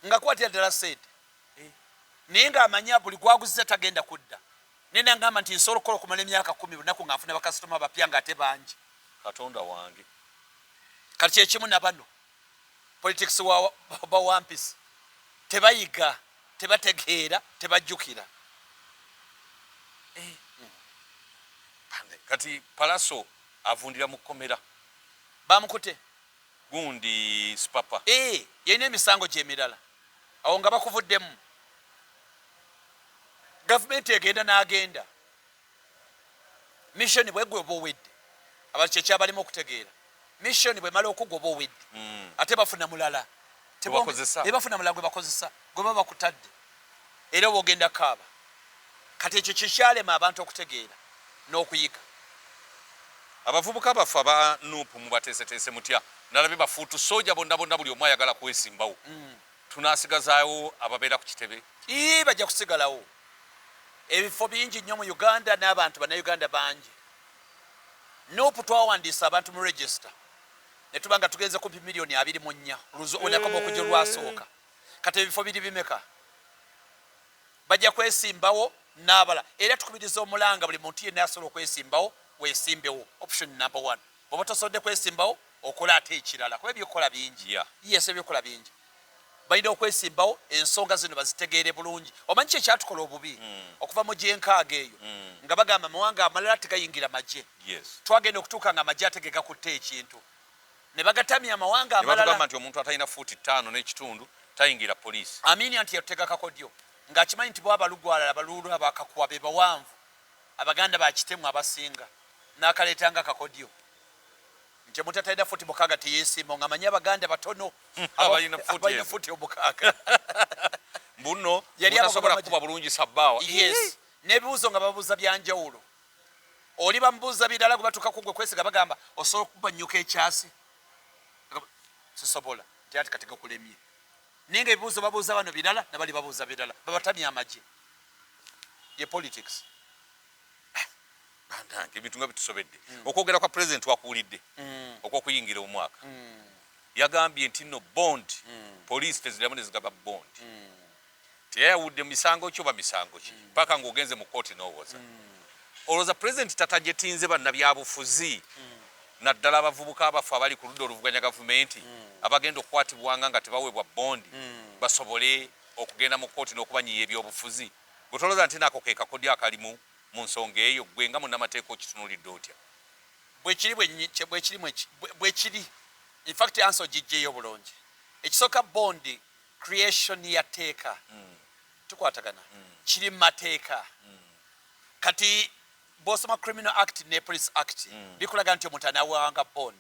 ngakwatira ddala sente, naye ng'amanya buli gwaguziza tagenda kudda. Naye nangamba nti nsobola okukola okumala emyaka 10 lunaku nga nfuna bakasitoma bapya nga ate bangi. Katonda wange! Kati kyekimu na bano politics wa bawampisi, tebayiga, tebategeera, tebajjukira. Kati Palaso avundira mu kkomera. Bamukute. Gundi Sipapa. Yalina emisango gyemirala awo nga bakuvuddemu, gavumenti egenda n'agenda mission bwegwe oba owedde. Abantu kyekyabalimu okutegeera, mission bwemala okugwa oba owedde. Ate bafuna mulala. Gwe bakozesa. Bafuna mulala gwe bakozesa, gwe baba bakutadde, era oba ogenda kaaba. Kati ekyo kyekyalema abantu okutegeera n'okuyiga. Abavubuka baffe aba NUP mubateeseteese mutya? Nalabye bafuutu soja bonna bonna, buli omu ayagala kwesimbawo. Tunasigazaawo ababeera ku kitebe? Ii, bajja kusigalawo. Ebifo bingi nnyo mu Uganda n'abantu Bannayuganda bangi. NUP twawandiisa abantu mu register ne tuba nga tugenze kumpi 24 miliyoni onakoma okujja olwasooka. Kati ebifo biri bimeka? Bajja kwesimbawo n'abala, era tukubiriza omulanga buli muntu yenna asobola okwesimbawo, weesimbewo. Option number one, bw'oba tosobodde kwesimbawo, okola ate ekirala, kuba ebyokukola bingi. Yes, ebyokukola bingi. Balina okwesimbawo, ensonga zino bazitegeere bulungi. Omanyi ki ekyatukola obubi? Okuva mu gyenkaaga eyo nga bagamba amawanga amalala tegayingira magye. Twagenda okutuuka nga amagye ate ge gakutte ekintu ne bagatamya amawanga Ne amalala. Batugamba nti omuntu atalina fuuti 5.5 tayingira poliisi. Amini anti yatutega kakodyo ng'akimanyi nti bwaba lugwalala baluulu abakakuwa be bawanvu, Abaganda bakitemu abasinga, n'akaleetanga kakodyo nti omuntu atalina futi 6 teyeesimba, ng'amanyi Abaganda batono abalina futi abalina ezo. Futi 6. Mbuno Yali mutasobola abagoba kuba bulungi sabbaawa. Yes. N'ebibuuzo nga babuuza byanjawulo. Oli bamubuuza birala, gwe batuuka ku gwe kwesiga bagamba osobola okuba nnyuka ekyasi? Sisobola. Nti ati kati gakulemye. Naye nga ebibuuzo babuuza bano birala, nabali babuuza birala, babatamya amagye. Ye politics. Banange, ebintu nga bitusobedde. Okwogera kwa president wakuwulidde okwokuyingira omwaka? Yagambye nti no bond, police teziramu nezigaba bond, teyayawudde misango ki oba misango ki, paka ng'ogenze mu kooti n'owoza. Olowooza president tatajetinze bannabyabufuzi, naddala abavubuka abafu abali ku ludda oluvuganya gavumenti, abagenda okukwatibwanga nga tebaweebwa bond, basobole okugenda mu kooti n'okubanyiya ebyobufuzi? Gwe tolowooza nti naako ke kakodyo akalimu mu nsonga eyo? Gwe nga munnamateeka okitunuulidde otya? Bwekiri, bwekiri. In fact, answer ogijjeyo bulungi. Ekisooka, bond creation ya tteeka, tukwatagana, kiri mu mateeka. Kati bw'osoma Criminal Act ne Police Act, bikulaga nti omuntu anaawanga bond.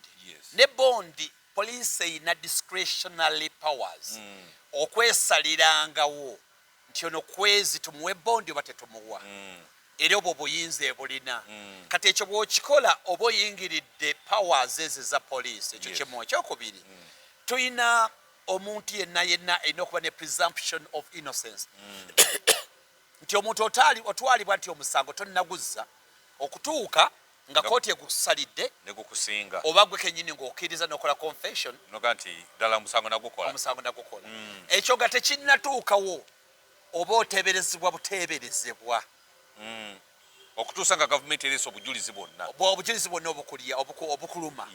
Ne bond, police erina discretionary powers okwesalirangawo nti ono kwezi tumuwe bond oba tetumuwa. Era obwo obuyinza ebulina. Kati ekyo bw'okikola oba oyingiridde powers ezo eza police. Ekyo kimu. Ekyokubiri, tulina omuntu yenna yenna erina okuba ne presumption of innocence, nti omuntu otwalibwa nti omusango tonnaguzza okutuuka nga kooti egusalidde negukusinga, oba gwe kenyini ng'okkiriza n'okola confession noga nti ddala omusango nagukola. Omusango nagukola. Ekyo nga tekinnatuukawo, oba oteeberezebwa buteeberezebwa. Okutuusa nga gavumenti ereese obujulizi bwonna. Obujulizi bwonna obukulya obukuluma.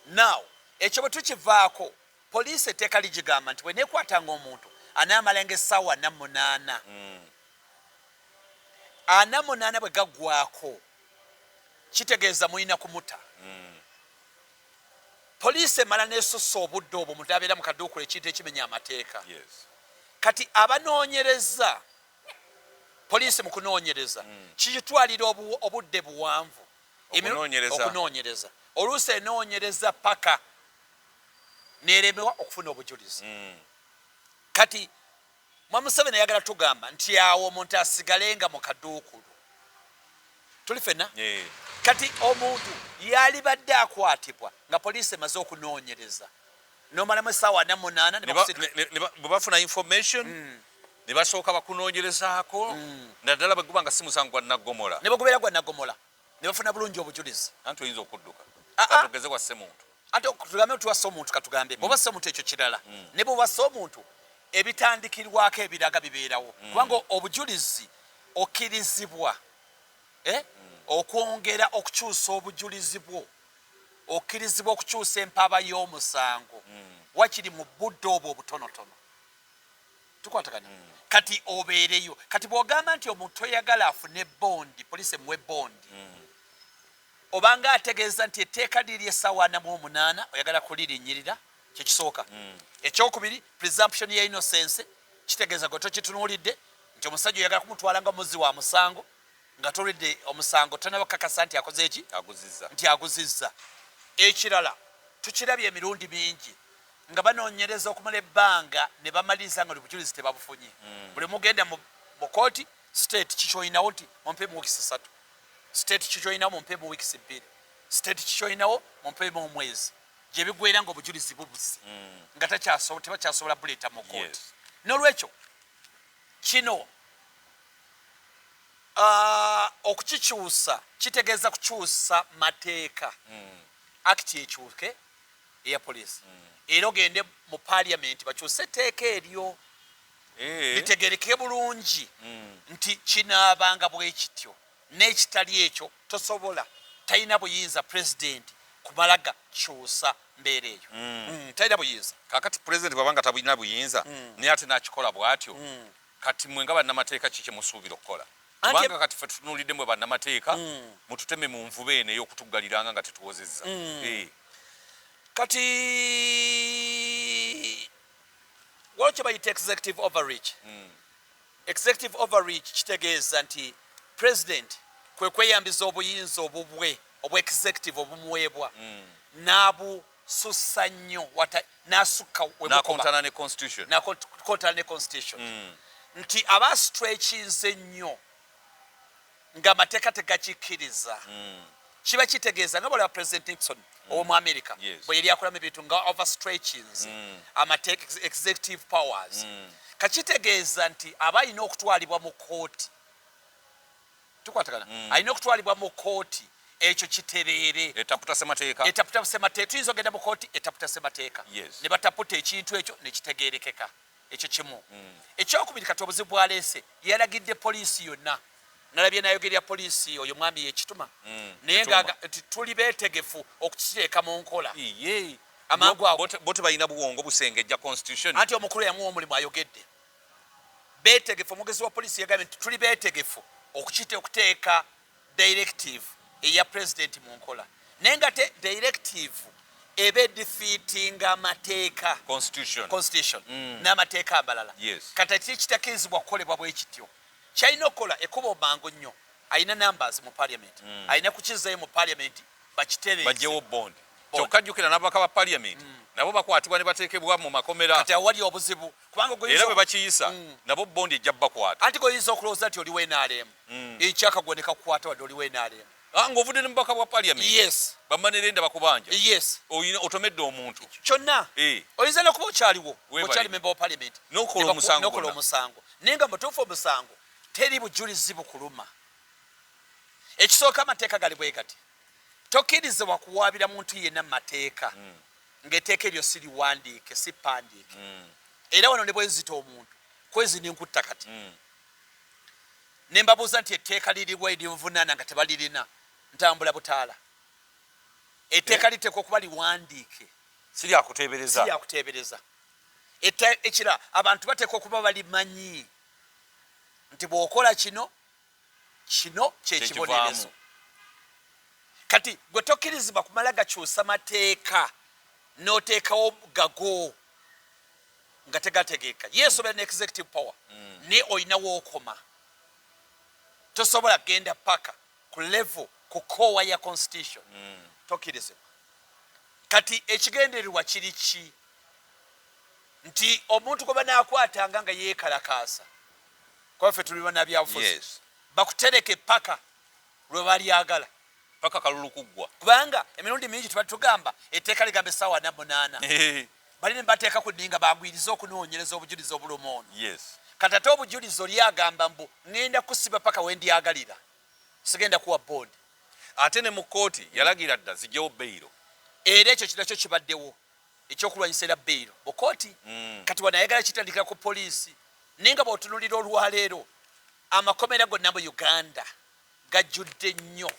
Now, ekyo bwe tukivaako, poliisi etteeka ligigamba nti bweneekwatanga omuntu anaamalanga essaawa 48. 48 bwe gaggwako, kitegeeza mulina kumuta. Poliisi emala nesussa obudde obwo, omuntu abeera mu kaduukulu, ekintu ekimenya amateeka. Kati abanoonyereza, poliisi mu kunoonyereza kigitwalira obudde buwanvu. Okunoonyereza. Okunoonyereza. Oluusi enoonyereza paka neremewa okufuna obujulizi. Kati mwa Museveni ayagala tugamba nti awo omuntu asigale nga mu kaduukulu. Tuli fenna? Yeah. Kati omuntu yalibadde akwatibwa nga poliisi emaze okunoonyereza, nomalamu essaawa 48 ne bakusindika. Bwe bafuna information, ne basooka bakunoonyerezaako, naddala bwe guba nga si musango gwa naggomola. Ne bagubeera gwa naggomola, ne bafuna bulungi obujulizi. Anti oyinza okudduka. Ah, ah. Katugeze wasse muntu. Ate tugambe tuwassa omuntu, katugambe bw'oba ssa omuntu, ekyo kirala. Ne bw'owassa omuntu, ebitandikirwako ebiraga bibeerawo, kubanga obujulizi okkirizibwa, eh? Okwongera okukyusa obujulizi bwo, okkirizibwa okukyusa empaba y'omusango wakiri mu budde obwo obutonotono. Tukwatagana? Kati obeereyo. Kati bw'ogamba nti omuntu toyagala afune bond, poliisi emuwe bond, obanga ategeeza nti etteeka liri essaawa 48 oyagala kulirinnyirira. Kyekisooka. Ekyokubiri, presumption ya innocence, kitegeeza gwe tokitunuulidde nti omusajja oyagala kumutwala nga muzzi wa musango nga tolidde omusango, tonabakakasa nti akoze eki. Aguzizza. Nti aguzizza. Ekirala, tukirabye emirundi mingi nga banoonyereza okumala ebbanga ne bamaliriza nga obujulizi tebabufunye. Buli mugenda mu kooti, state kikyoyinawo? Nti mumpe mu wiikisi 3. State kikyoyinawo? Mumpe mu wiikisi 2. State kikyoyinawo? Mumpe mu omwezi. Gye bigwera nga obujulizi bubuze, nga tebakyasobola buleeta mu kooti. N'olwekyo kino okukikyusa kitegeeza kukyusa mateeka, act ekyuke eya poliisi, era ogende mu parliament bakyuse etteeka eryo litegereke bulungi nti kinaabanga bwe kityo n'ekitali ekyo tosobola. Talina buyinza president kumala gakyusa mbeera eyo. Talina buyinza. Kakati president bwabanga tabulina buyinza, naye ate nakikola bw'atyo, kati mwe nga bannamateeka ki kyemusuubira okukola? Kubanga kati ffe tutunuulidde mwe bannamateeka mututeme mu nvuba eno ey'okutuggaliranga nga tetuwozezza. Kati waliwo kye bayita executive overreach. Executive overreach kitegeeza nti president kwe kweyambiza obuyinza obubwe obwa executive obumuweebwa n'abusussa nnyo, n'asukka we bukoma. Nakontana ne constitution. Nakontana ne constitution, nti aba stretchinze nnyo. Ng'amateeka tegakikkiriza. Kiba kitegeeza nga bwalaba President Nixon ow'omu America bwe yali akolamu ebintu nga overstretchings amateeka, executive powers. Kakitegeeza nti aba alina okutwalibwa mu kooti, tukwatagana, alina okutwalibwa mu kooti ekyo kitereere. Etaputa semateeka. Etaputa semateeka. Tuyinza okugenda mu kooti etaputa semateeka ne bataputa ekintu ekyo nekitegerekeka. Ekyo kimu. Ekyokubiri, kati obuzibu bwaleese, yalagidde poliisi yonna. Nalabye nayogerya poliisi oyo mwami yekituma, naye nga nti tuli beetegefu okukiteeka mu nkola amangu ago. Bo tebalina buwongo busengejja constitution. Anti omukulu yamuwa omulimu ayogedde beetegefu. Omwogezi wa poliisi yagambye nti tuli beetegefu okuteeka directive eya president mu nkola, naye nga te directive eba edefeatinga amateeka, constitution, constitution n'amateeka amalala. Kati ati kitakkirizibwa kukolebwa bwe kityo. Kyalina okukola ekkubo mangu nnyo, alina numbers mu parliament, alina kukizayo mu parliament bakitereeze, bajjewo bond. Kyokka jjukira n'ababaka ba parliament nabo bakwatibwa ne bateekebwa mu makomera. Kati awo wali obuzibu, kubanga era bwe bakiyisa nabo bondi ejja bakwata. Anti goyinza okulowooza nti oli NRM, ekyakagwa ne kakukwata wadde oli NRM. Ah, ng'ovudde ne mubaka bwa parliament. Bamanerenda bakubanja. Oyina otomedde omuntu. Kyonna. Oyinza n'okuba okyaliwo, okyali member wa parliament, n'okola omusango, n'okola omusango, naye nga mutuufu omusango teri bujulizi bukuluma. Ekisooka, amateeka gali bwe gati: tokkirizibwa kuwaabira muntu yenna mu mateeka ng'etteeka eryo si liwandiike, si pandiike. Era wano ne bwenzita omuntu kwezi ninkutta kati, ne mbabuuza nti etteeka liriwa erinvunaana, nga tebalirina, ntambula butaala. Etteeka liteekwa okuba liwandiike. Si lyakuteebereza. Si lyakuteebereza. Ekira abantu bateekwa okuba balimanyi nti bw'okola kino, kino kyekibonerezo. Kati gwe tokkirizibwa kumala gakyusa mateeka n'oteekawo gago nga tegategeeka. Yes, obeera ne executive power, naye olina wookoma. Tosobola kugenda paka ku level ku core ya constitution, tokkirizibwa. Kati ekigendererwa kiri ki? Nti omuntu gwe banaakwatanga nga yeekalakaasa, kuba ffe tuli bannabyabufuzi, bakutereke paka lwe balyagala. Paka kalulu kuggwa. Kubanga emirundi mingi tuba tugamba etteeka ligamba essaawa 48. Bali ne bateeka ku nninga banguyirize okunoonyereza obujulizi obuluma ono. Kati ate obujulizi oli agamba mbu ŋŋenda kusiba paka we ndyagalira, sigenda kuwa bond. Ate ne mu kkooti yalagira dda zijjewo beyiro. Era ekyo kinakyo kibaddewo ekyokulwanyisa era beyiro mu kooti. Kati wano ayagala kitandikira ku poliisi, naye nga bw'otunulira olwaleero amakomera gonna mu Uganda gajjudde nnyo.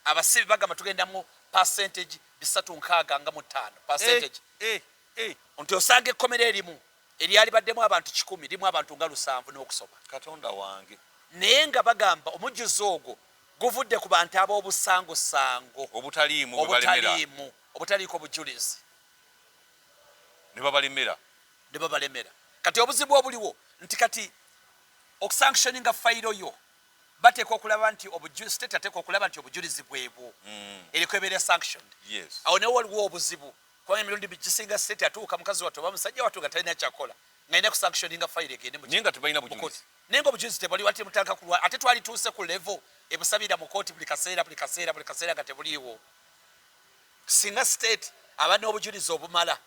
Abasibe bagamba tugendamu percentage 365 percentage, nti osanga ekkomera erimu eryali baddemu abantu 100 limu abantu nga 70 n'okusoba. Katonda wange. Naye nga bagamba omujjuzo ogwo guvudde ku bantu ab'obusangosango. Obutaliimu bwe balemera. Obutaliimu, obutaliiko bujulizi. Ne babalemera. Ne babalemera. Kati obuzibu obuliwo nti kati okusanctioninga fayiro yo bateekwa okulaba nti state ateekwa okulaba nti obujulizi bwebwo eriko ebeera sanctioned. Awo naye waliwo obuzibu, kubanga emirundi gisinga state atuuka mukazi wattu oba musajja wattu nga talina kyakola, nga alina kusanctioninga fayiro egende naye nga tebalina bujulizi. Naye nga obujulizi tebuli. Ate mutandika kulwa, ate twalituuse ku level ebusabira mu kooti buli kaseera, buli kaseera, buli kaseera, nga tebuliiwo. Singa state aba n'obujulizi obumala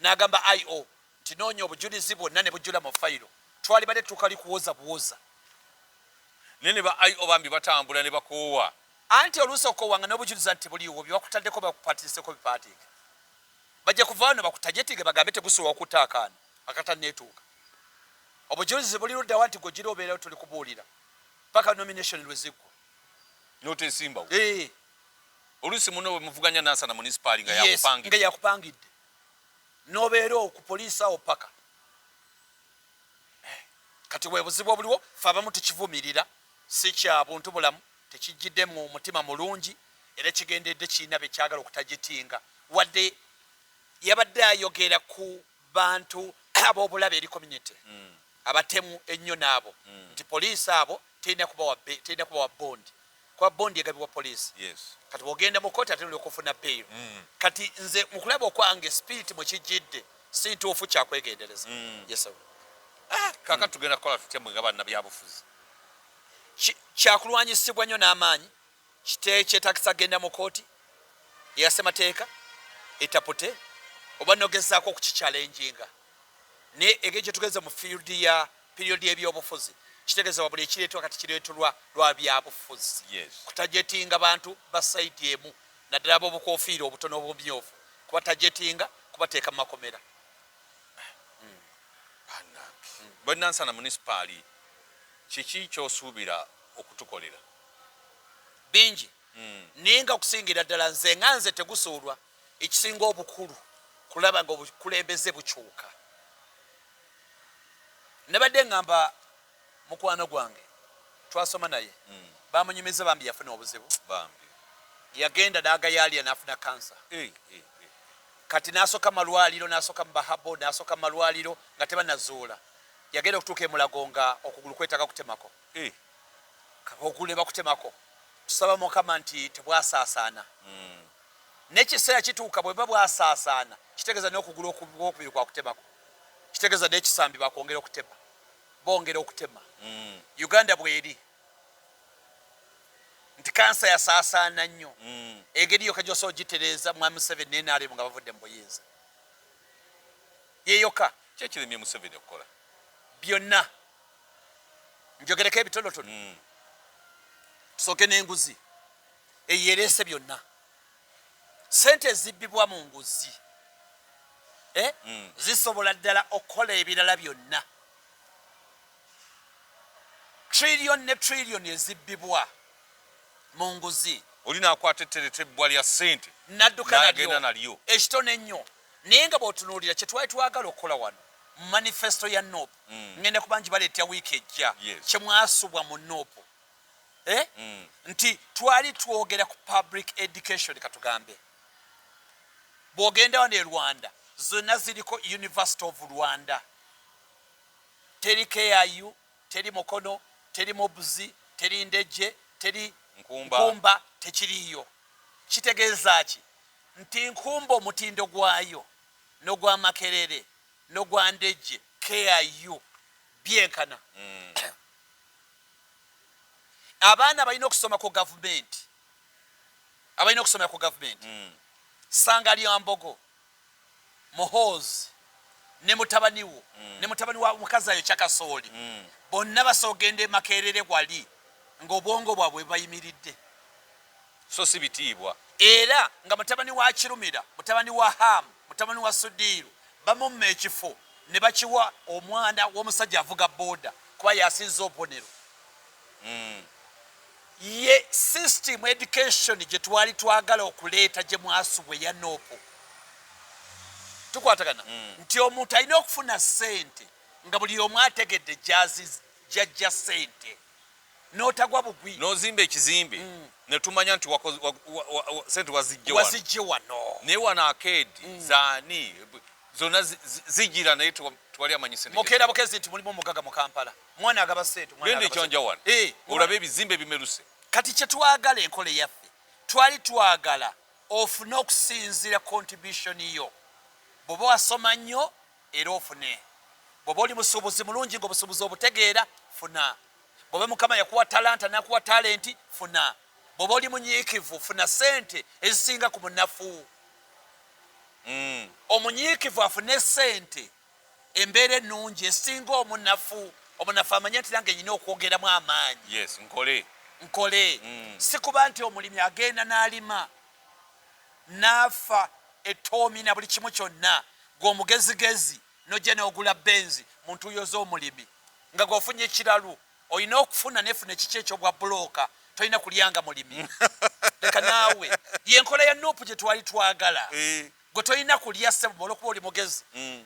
n'agamba IO nti noonya obujulizi bwonna ne bujjula mu fayiro, twalibadde tukali kuwoza buwoza. Naye ne ba IO bambi batambula ne bakoowa. Anti oluusi okoowanga n'obujulizi nti tebuliiwo, bye bakutaddeko bakupatiiseko bipaatiike, bajja kuva wano bakutajetinge bagambe tegusobola okutta akaana akatanneetuuka. Obujulizi buli luddawa nti gwegira obeerayo tuli kubuulira paka nomination lwe ziggwa? Notesimbawo. Oluusi muno bwe muvuganya Nansana munisipaali nga yakupangidde. Nga yakupangidde n'obeera ku poliisi awo paka kati. Bwe buzibu obuliwo. Fe abamu tukivumirira, si kya buntu bulamu, tekijjidde mu mutima mulungi, era kigendedde kirina bekyagala okutagitinga. Wadde yabadde ayogera ku bantu ab'obulabe eri community, abatemu ennyo n'abo, nti poliisi abo terina kubawa bond, kuba bond egabibwa poliisi. Kati bwogenda mu kooti ate nolyoka ofuna bail. Kati nze mu kulaba okwange, spirit mwekijjidde si ntuufu, kyakwegendereza. Yes, sir. Ah, kaakati tugenda kukola tutya mwe nga bannabyabufuzi? Kyakulwanyisibwa nnyo n'amaanyi, kyetagisa genda mu kooti eya ssemateeka etapute oba nogezaako okukichallenginga. Naye engeri gyetugeze mu field ya period y'ebyobufuzi, kitegeeza buli ekireetwa kati kireetulwa lwa byabufuzi, kutargetinga bantu ba side emu, naddala ab'obukofiira obutono obumyufu, kubatargetinga, kubateeka mu makomera. Bwenansana munisipaali, kiki kyosuubira okutukolera? Bingi, naye nga okusingira ddala nze nga nze Tegusuulwa, ekisinga obukulu kulaba nga obukulembeze bukyuka. Nabadde ngamba mukwano gwange twasoma naye, bamunyumiza bambi yafuna obuzibu, bambi yagenda n'agayaalira n'afuna kansa. Kati n'asooka malwaliro, n'asooka mu bahabo, n'asooka mu malwaliro nga tebanazuula. Yagenda okutuuka emulago nga okugulu kwetaaga kutemako. Okugulu ne bakutemako. Tusaba Mukama nti tebwasaasaana. N'ekiseera kituuka bwe buba bwasaasaana, kitegeeza n'okugulu okwokubiri kwakutemako, kitegeeza n'ekisambi bakwongera okutema, bongera okutema. Uganda bweri nti kansa yasaasaana nnyo. Engeri yokka gyosobola ogitereeza, mwami Museveni ne NRM nga bavudde mu buyinza, yeyoka. Kyekiremye Museveni okukola? Byonna njogereko ebitonotono. Tusooke n'enguzi eyo ereese byonna. Sente ezibbibwa mu nguzi, eh? Zisobola ddala okukola ebirala byonna. Trillion ne trillion ezibbibwa mu nguzi. Oli nakwata etteretebbwa lya ssente nadduka n'agenda nalyo. Ekitono ennyo. Naye nga bw'otunuulira kye twali twagala okukola wano mu manifesto ya NUP, ngenda kuba ngibaleetera wiiki ejja, kye mwasubwa mu NUP, eh? Nti twali twogera ku public education. Katugambe bw'ogenda wano e Rwanda, zonna ziriko University of Rwanda, teri KIU, teri Mukono, teri Mubuzi, teri Ndejje, teri Nkumba. Nkumba tekiriiyo. Kitegeeza ki? Nti Nkumba omutindo gwayo n'ogwa Makerere n'ogwa Ndejje, KIU byenkana. Abaana balina okusoma ku gavumenti, abalina okusomera ku gavumenti, Sanga lya Mbogo, Muhoozi ne mutabani wo, ne mutabani wa mukazi ayo Kyakasooli, bonna basobola ogenda e Makerere wali ng'obwongo bwabwe bayimiridde. So si bitiibwa. Era nga mutabani wa Kirumira, mutabani wa Hamu, mutabani wa Sudiiru bamumma ekifo ne bakiwa omwana w'omusajja avuga booda kuba yasinza obubonero. Ye system education gye twali twagala okuleeta, gye mwasubwa eya NUP. Tukwatagana nti omuntu alina okufuna ssente nga buli omu ategedde gyajja ssente, n'otagwa bugwi. N'ozimba ekizimbe ne tumanya nti sente wazijje wano. Wazijje wano. Naye wano arcade zaani zonna zijira, naye tewali amanyi sente. Mukeera bukezi nti mulimu omugaga mu Kampala, mwana agaba ssente, mwana genda agaba ekyonja wano ssente. Olabe ebizimbe bimeruse. Kati kyetwagala, enkola eyaffe, twali twagala ofune okusinziira contribution yo. Bw'oba wasoma nnyo era ofune, bw'oba oli musuubuzi mulungi ng'obusuubuzi obutegeera, funa. Bw'oba Mukama yakuwa talanta n'akuwa talenti, funa. Bw'oba oli munyiikivu, funa sente ezisinga ku munafu. Omunyiikivu afune sente, embeera ennungi esinga omunafu. Omunafu amanye nti nange nyina okwongeramu amaanyi. Yes, nkole. Nkole. Si kuba nti omulimi agenda n'alima n'afa etoomi na buli kimu kyonna, gwe omugezigezi nojja n'ogula benzi mu ntuuyo z'omulimi nga gweofunye ekiralu. Olina okufuna nefuna ekiki ekyobwa bulooka, tolina kulyanga mulimi. Leka naawe, yenkola ya NUP gye twali twagala. Gwe tolina kulya ssebo olwokuba oli mugezi,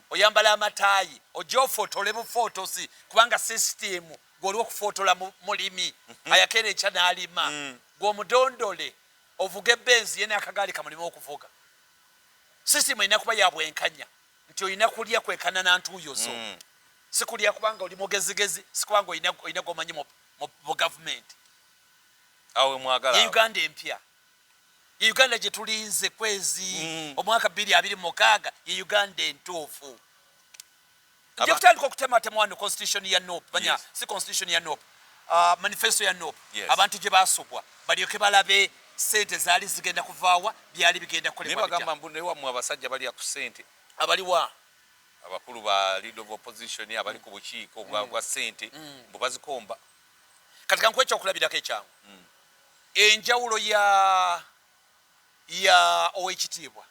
oyambala amataayi, ojja ofootole bufootosi, kubanga sisitiimu gwe oli okufootola mulimi ayakeera enkya n'alima. Gwe omudondole ovuga ebenzi, ye n'akagaali kamulimu okuvuga. Sisitiimu erina kuba ya bwenkanya, nti olina kulya kwekana na ntuuyo zo, si kulya kubanga oli mugezigezi, si kubanga olina gomanyi mu gavumenti. Awe mwagala. Ye Uganda empya, ye Uganda gye tulinze kwezi omwaka 2026, ye Uganda entuufu. Nja kutandika okutematema wano constitution ya NUP, banya si constitution ya NUP. Manifesto ya NUP Yes. abantu gye basubwa balyoke balabe sente zaali zigenda kuvaawa, byali bigenda Naye kukolebwa bitya. bagamba mbu naye wammwe abasajja balya ku ssente. Abaliwa? Abakulu ba leader of opposition abali ku bukiiko bwa ssente, mbu bazikomba. Kati kankuwa ekyokulabirako ekyangu. Enjawulo ya owekitiibwa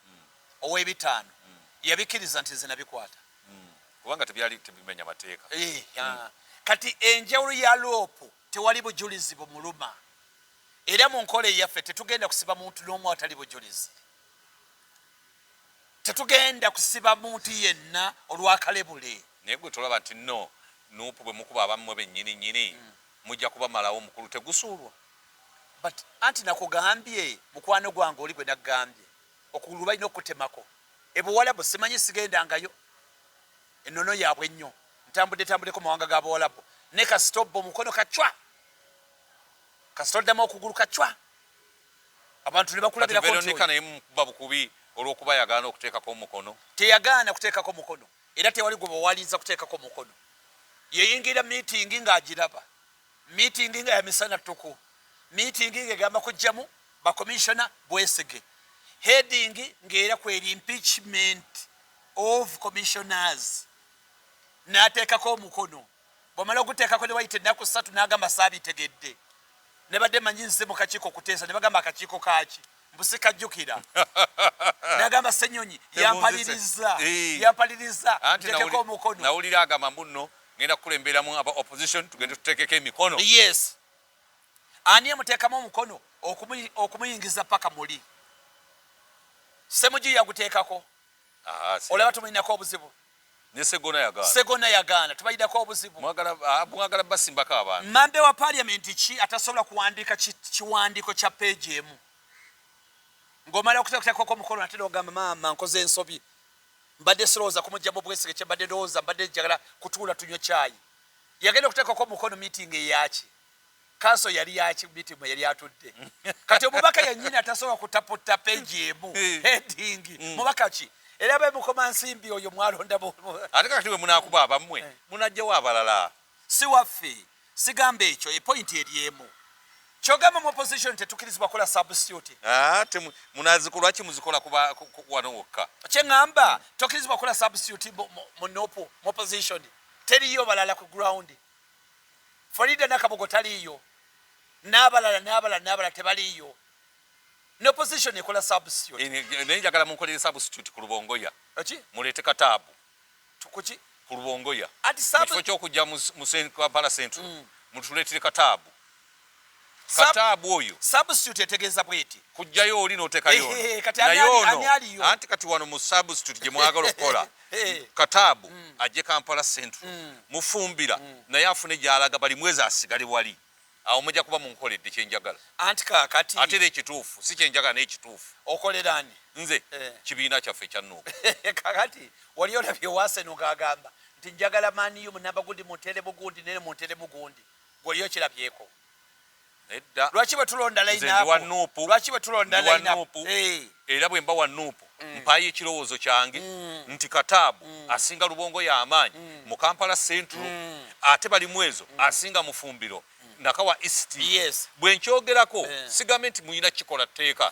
ow'ebitaano yabikkiriza nti nze nabikwata. Kubanga tebyali tebimenya mateeka. Kati enjawulo ya LOP, tewali bujulizi bumuluma, era mu nkola eyaffe tetugenda kusiba muntu n'omu atali bujulizi. Tetugenda kusiba muntu yenna olwakalebule. Naye gwe tolaba nti no NUP bwe mukuba abammwe bennyini nnyini mujja kubamalawo, mukulu Tegusuulwa? But anti nakugambye, mukwano gwange, oli gwe nagambye okugulu balina okutemako. Ebuwalabu simanyi, sigendangayo, ennono yaabwe ennyo, ntambudde tambuddeko mawanga ga buwalabu, ne kasita obba omukono kacwa, kasita oddamu okugulu kacwa, abantu ne Kati bakulabirako nti Veronica oyo naye mukuba bukubi olw'okuba yagaana okuteekako omukono. Teyagaana kuteekako mukono, era tewali gwe bawaliriza kuteekako mukono. Yeyingira meeting ng'agiraba, meeting nga yamisana ttuku, meeting ng'egamba kugjamu bakomishona bwesige, heading ng'era kweri impeachment of commissioners, n'ateekako omukono. Bwamala oguteekako ne wayita ennaku 3 n'agamba saabitegedde, nebadde manyi nze mu kakiiko okuteesa, ne bagamba akakiiko kaaki, mbusikajjukira, n'agamba Ssenyonyi yampaliriza, yampaliriza Anti nteekeko omukono. Nawulira agamba mbu nno ngenda kukulemberamu aba opposition, tugende tuteekeko emikono. Yes, ani amuteekamu omukono okumuyingiza paka muli Semuju yaguteekako. Olaba tumulinako obuzibu. Ne Segona yagaana. Segona yagaana, tubalinako obuzibu. Mwagala basimbako abantu. Member wa parliament ki atasobola kuwandiika kiwandiiko kya page emu, ng'omala okuteekako omukono ate n'ogamba maama nkoze ensobi, mbadde sirowooza kumugja mu bwesige, kye mbadde ndowooza mbadde njagala kutuula tunywe kyayi. Yagenda okuteekako omukono meeting eyaki, kanso yali yaki, meeting mwe yali atudde. Kati omubaka yennyini atasobola kutaputa page emu, heading, mubaka ki? Era be mukoma nsimbi oyo mwalonda Ate kakati bwe munaakuba abammwe, munajjawo abalala. Si waffe, sigamba ekyo. Epoint eri emu, kyogamba mu opposition tetukirizibwa kukola substitute. Ah, lwaki muzikola wano wokka? Kyeŋŋamba, tokkirizibwa kukola substitute mu NUP, mu opposition teriyo balala ku ground. Farida Nakabugo taliiyo, n'abalala n'abalala n'abalala tebaliiyo, ne opposition ekola substitute. Naye njagala munkolere substitute ku Lubongoya. Eki? Muleete Kataabu. Kuki? Ku Lubongoya. Ati Mu kifo ky'okujja mu Kampala Central, mutuleetere Kataabu. Kataabu oyo. Substitute etegeeza bweti. Kujjayo oli n'oteekayo ono. Ehe, kati Naye ono, ani aliyo? Anti kati wano mu substitute gye mwagala okukola, Kataabu ajje Kampala Central, Mufumbira naye afune gy'alaga, bali mwezi asigale wali. Awo mujja kuba munkoledde kye njagala. Anti kaakati Ate era ekituufu si kyenjagala, naye ekituufu. Okolera ani? Nze kibiina kyaffe ekya NUP. Kakati wali olabye owaseno ng'agamba nti njagala Man U munamba gundi muntere mugundi nene muntere mugundi, gwoli okirabyeko? Nedda. Lwaki bwe tulonda Nze ndi wa NUP. Lwaki bwe tulonda Ndi wa line-up? NUP. Era bwe mba wa NUP, mpaayo ekirowoozo kyange nti Kataabu asinga Lubongo y'amaanyi mu Kampala Central, ate Balimwezo asinga Mufumbiro Nakawa East. Bwe nkyogerako, sigambe nti muyina kikola tteeka,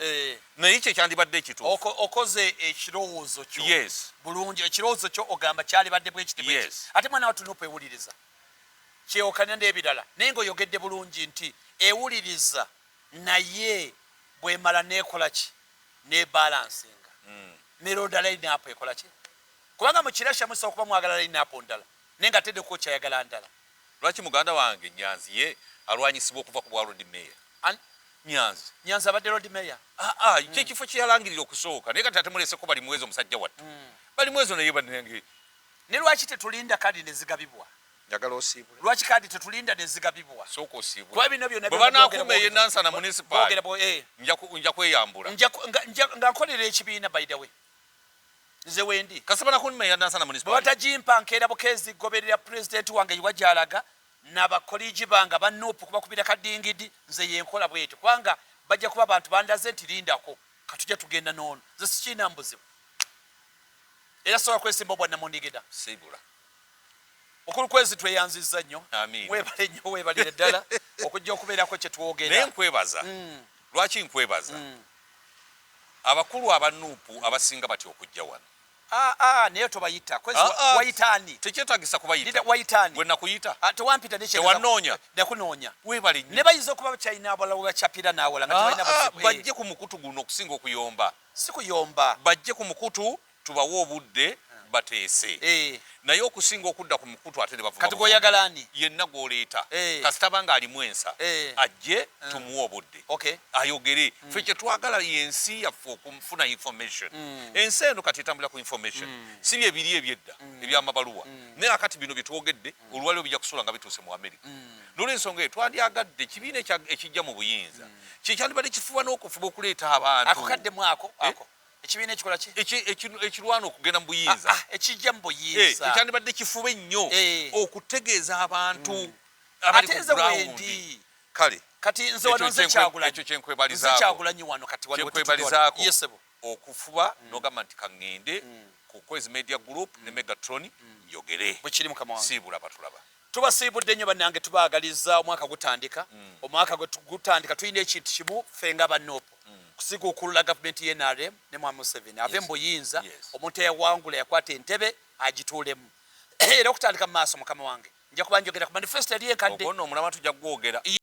naye kye kyandibadde ekituufu. Okoze ekirowoozo kyo Yes. bulungi. Ekirowoozo kyo ogamba kyalibadde bwekiti bwekiti. Ate mwana wattu NUP ewuliriza kyewokana n'ebirala, naye ng'oyogedde bulungi nti ewuliriza, naye bwemala nekola ki? Nebalansinga neronda line up ekola ki, kubanga mu kirasha musobola okuba mwagala line up ndala, naye nga tedde kukyayagala ndala. Lwaki muganda wange Nyanzi ye alwanyisibwa okuva ku bwa Lord Mayor? Nyanzi. Nyanzi abadde Lord Mayor. Ah, kyekifo kyeyalangirira okusooka, naye kati ate muleseko Balimwezo, omusajja wattu Balimwezo, naye banange. Ne lwaki tetulinda kadi nezigabibwa? Njagala osiibule. Lwaki kadi tetulinda nezigabibwa? Sooka osiibule. Kuba bino byonna Bwe byonna banaakuuma byogera eyo Nansana Municipal, bwogera nja kweyambula. Nga nkolera ekibiina. By the way, nze wendi. Kasaba nakuuma eya Nansana Bwe Municipal. Batagimpa, nkeera bukeezi goberera pulezidenti wange iwa gy'alaga n'abakoligi bange aba NUP kubakubira kadingidi. Nze yenkola bwetyo, kubanga bajja kuba abantu bandaze nti lindako katujja tugenda n'ono. Nze sikiina mu buzibu, era sobola kwesimba obwannamunigina. Siibula. Mukulu Kwezi, tweyanzizza nnyo. Amiina. Weebale nnyo, weebalire ddala okujja okubeerako kye Naye twogera. nkwebaza. Lwaki nkwebaza? Abakulu aba NUP abasinga batya okujja wano. Ah, ah, naye tobayita Kwezi. Ah, ah. Wayitaani? Tekyetagisa kubayita. Lida, wayitaani? Gwe nakuyita. Ah, tewampita. Tewannoonya? Nakunoonya. Weebale nnyo. Ne bayinza okuba bakyalina abalala we bakyapira naawala nga tebalina Ah, ah, buzibu. Eh, bajje ku mukutu guno okusinga okuyomba. Si kuyomba. Bajje ku mukutu tubawe obudde bateese. Naye okusinga okudda ku mukutu ate ne bavuma Kati buvumi. gweoyagala ani? Yenna gw'oleeta, kasita banga alimu ensa, ajje tumuwe obudde ayogere. Ffe kyetwagala yensi yaffe okufuna information. Ensi eno kati etambulira ku information, si bye biri ebyedda ebyamabaluwa. Naye akati bino byetwogedde olwaliro bijja kusula nga bituuse mu America. Nolwensonga eyo twandyagadde ekibiina ekijja mu buyinza kyekyandibadde kifuba n'okufuba okuleeta abantu. Ako kaddemu ako. Eh? Ako ekibiina ekikola ki? Ekirwana okugenda mu buyinza. Ah, ekijja mu buyinza. Ekyandibadde kifuba ennyo okutegeeza abantu abali Ate ku nze ground. wendi. Kale Kati nze wano Ekyo nze Kyagulanyi. ekyo Nze kyenkwebalizaako. Kyagulanyi wano kati wano. Kyenkwebalizaako. Yes, sebo. Okufuba nogamba nti kaŋŋende ku Kwezi Media Group ne Megatron njogere. Bwe kiri, mukama wange. Siibula batulaba. Tubasiibudde nnyo bannange, tubaagaliza omwaka gutandika. Omwaka gwe gutandika tulina ekintu kimu ffe nga ba NUP, kusiguukulula gavumenti ye NRM ne Mwami Museveni ave mu buyinza. Omuntu eyawangula yakwata entebe agituulemu. Era okutandika mu maaso, mukama wange, nja kuba njogera ku manifesto eri enkadde. Ogwo nno omulama tujja kugwogera.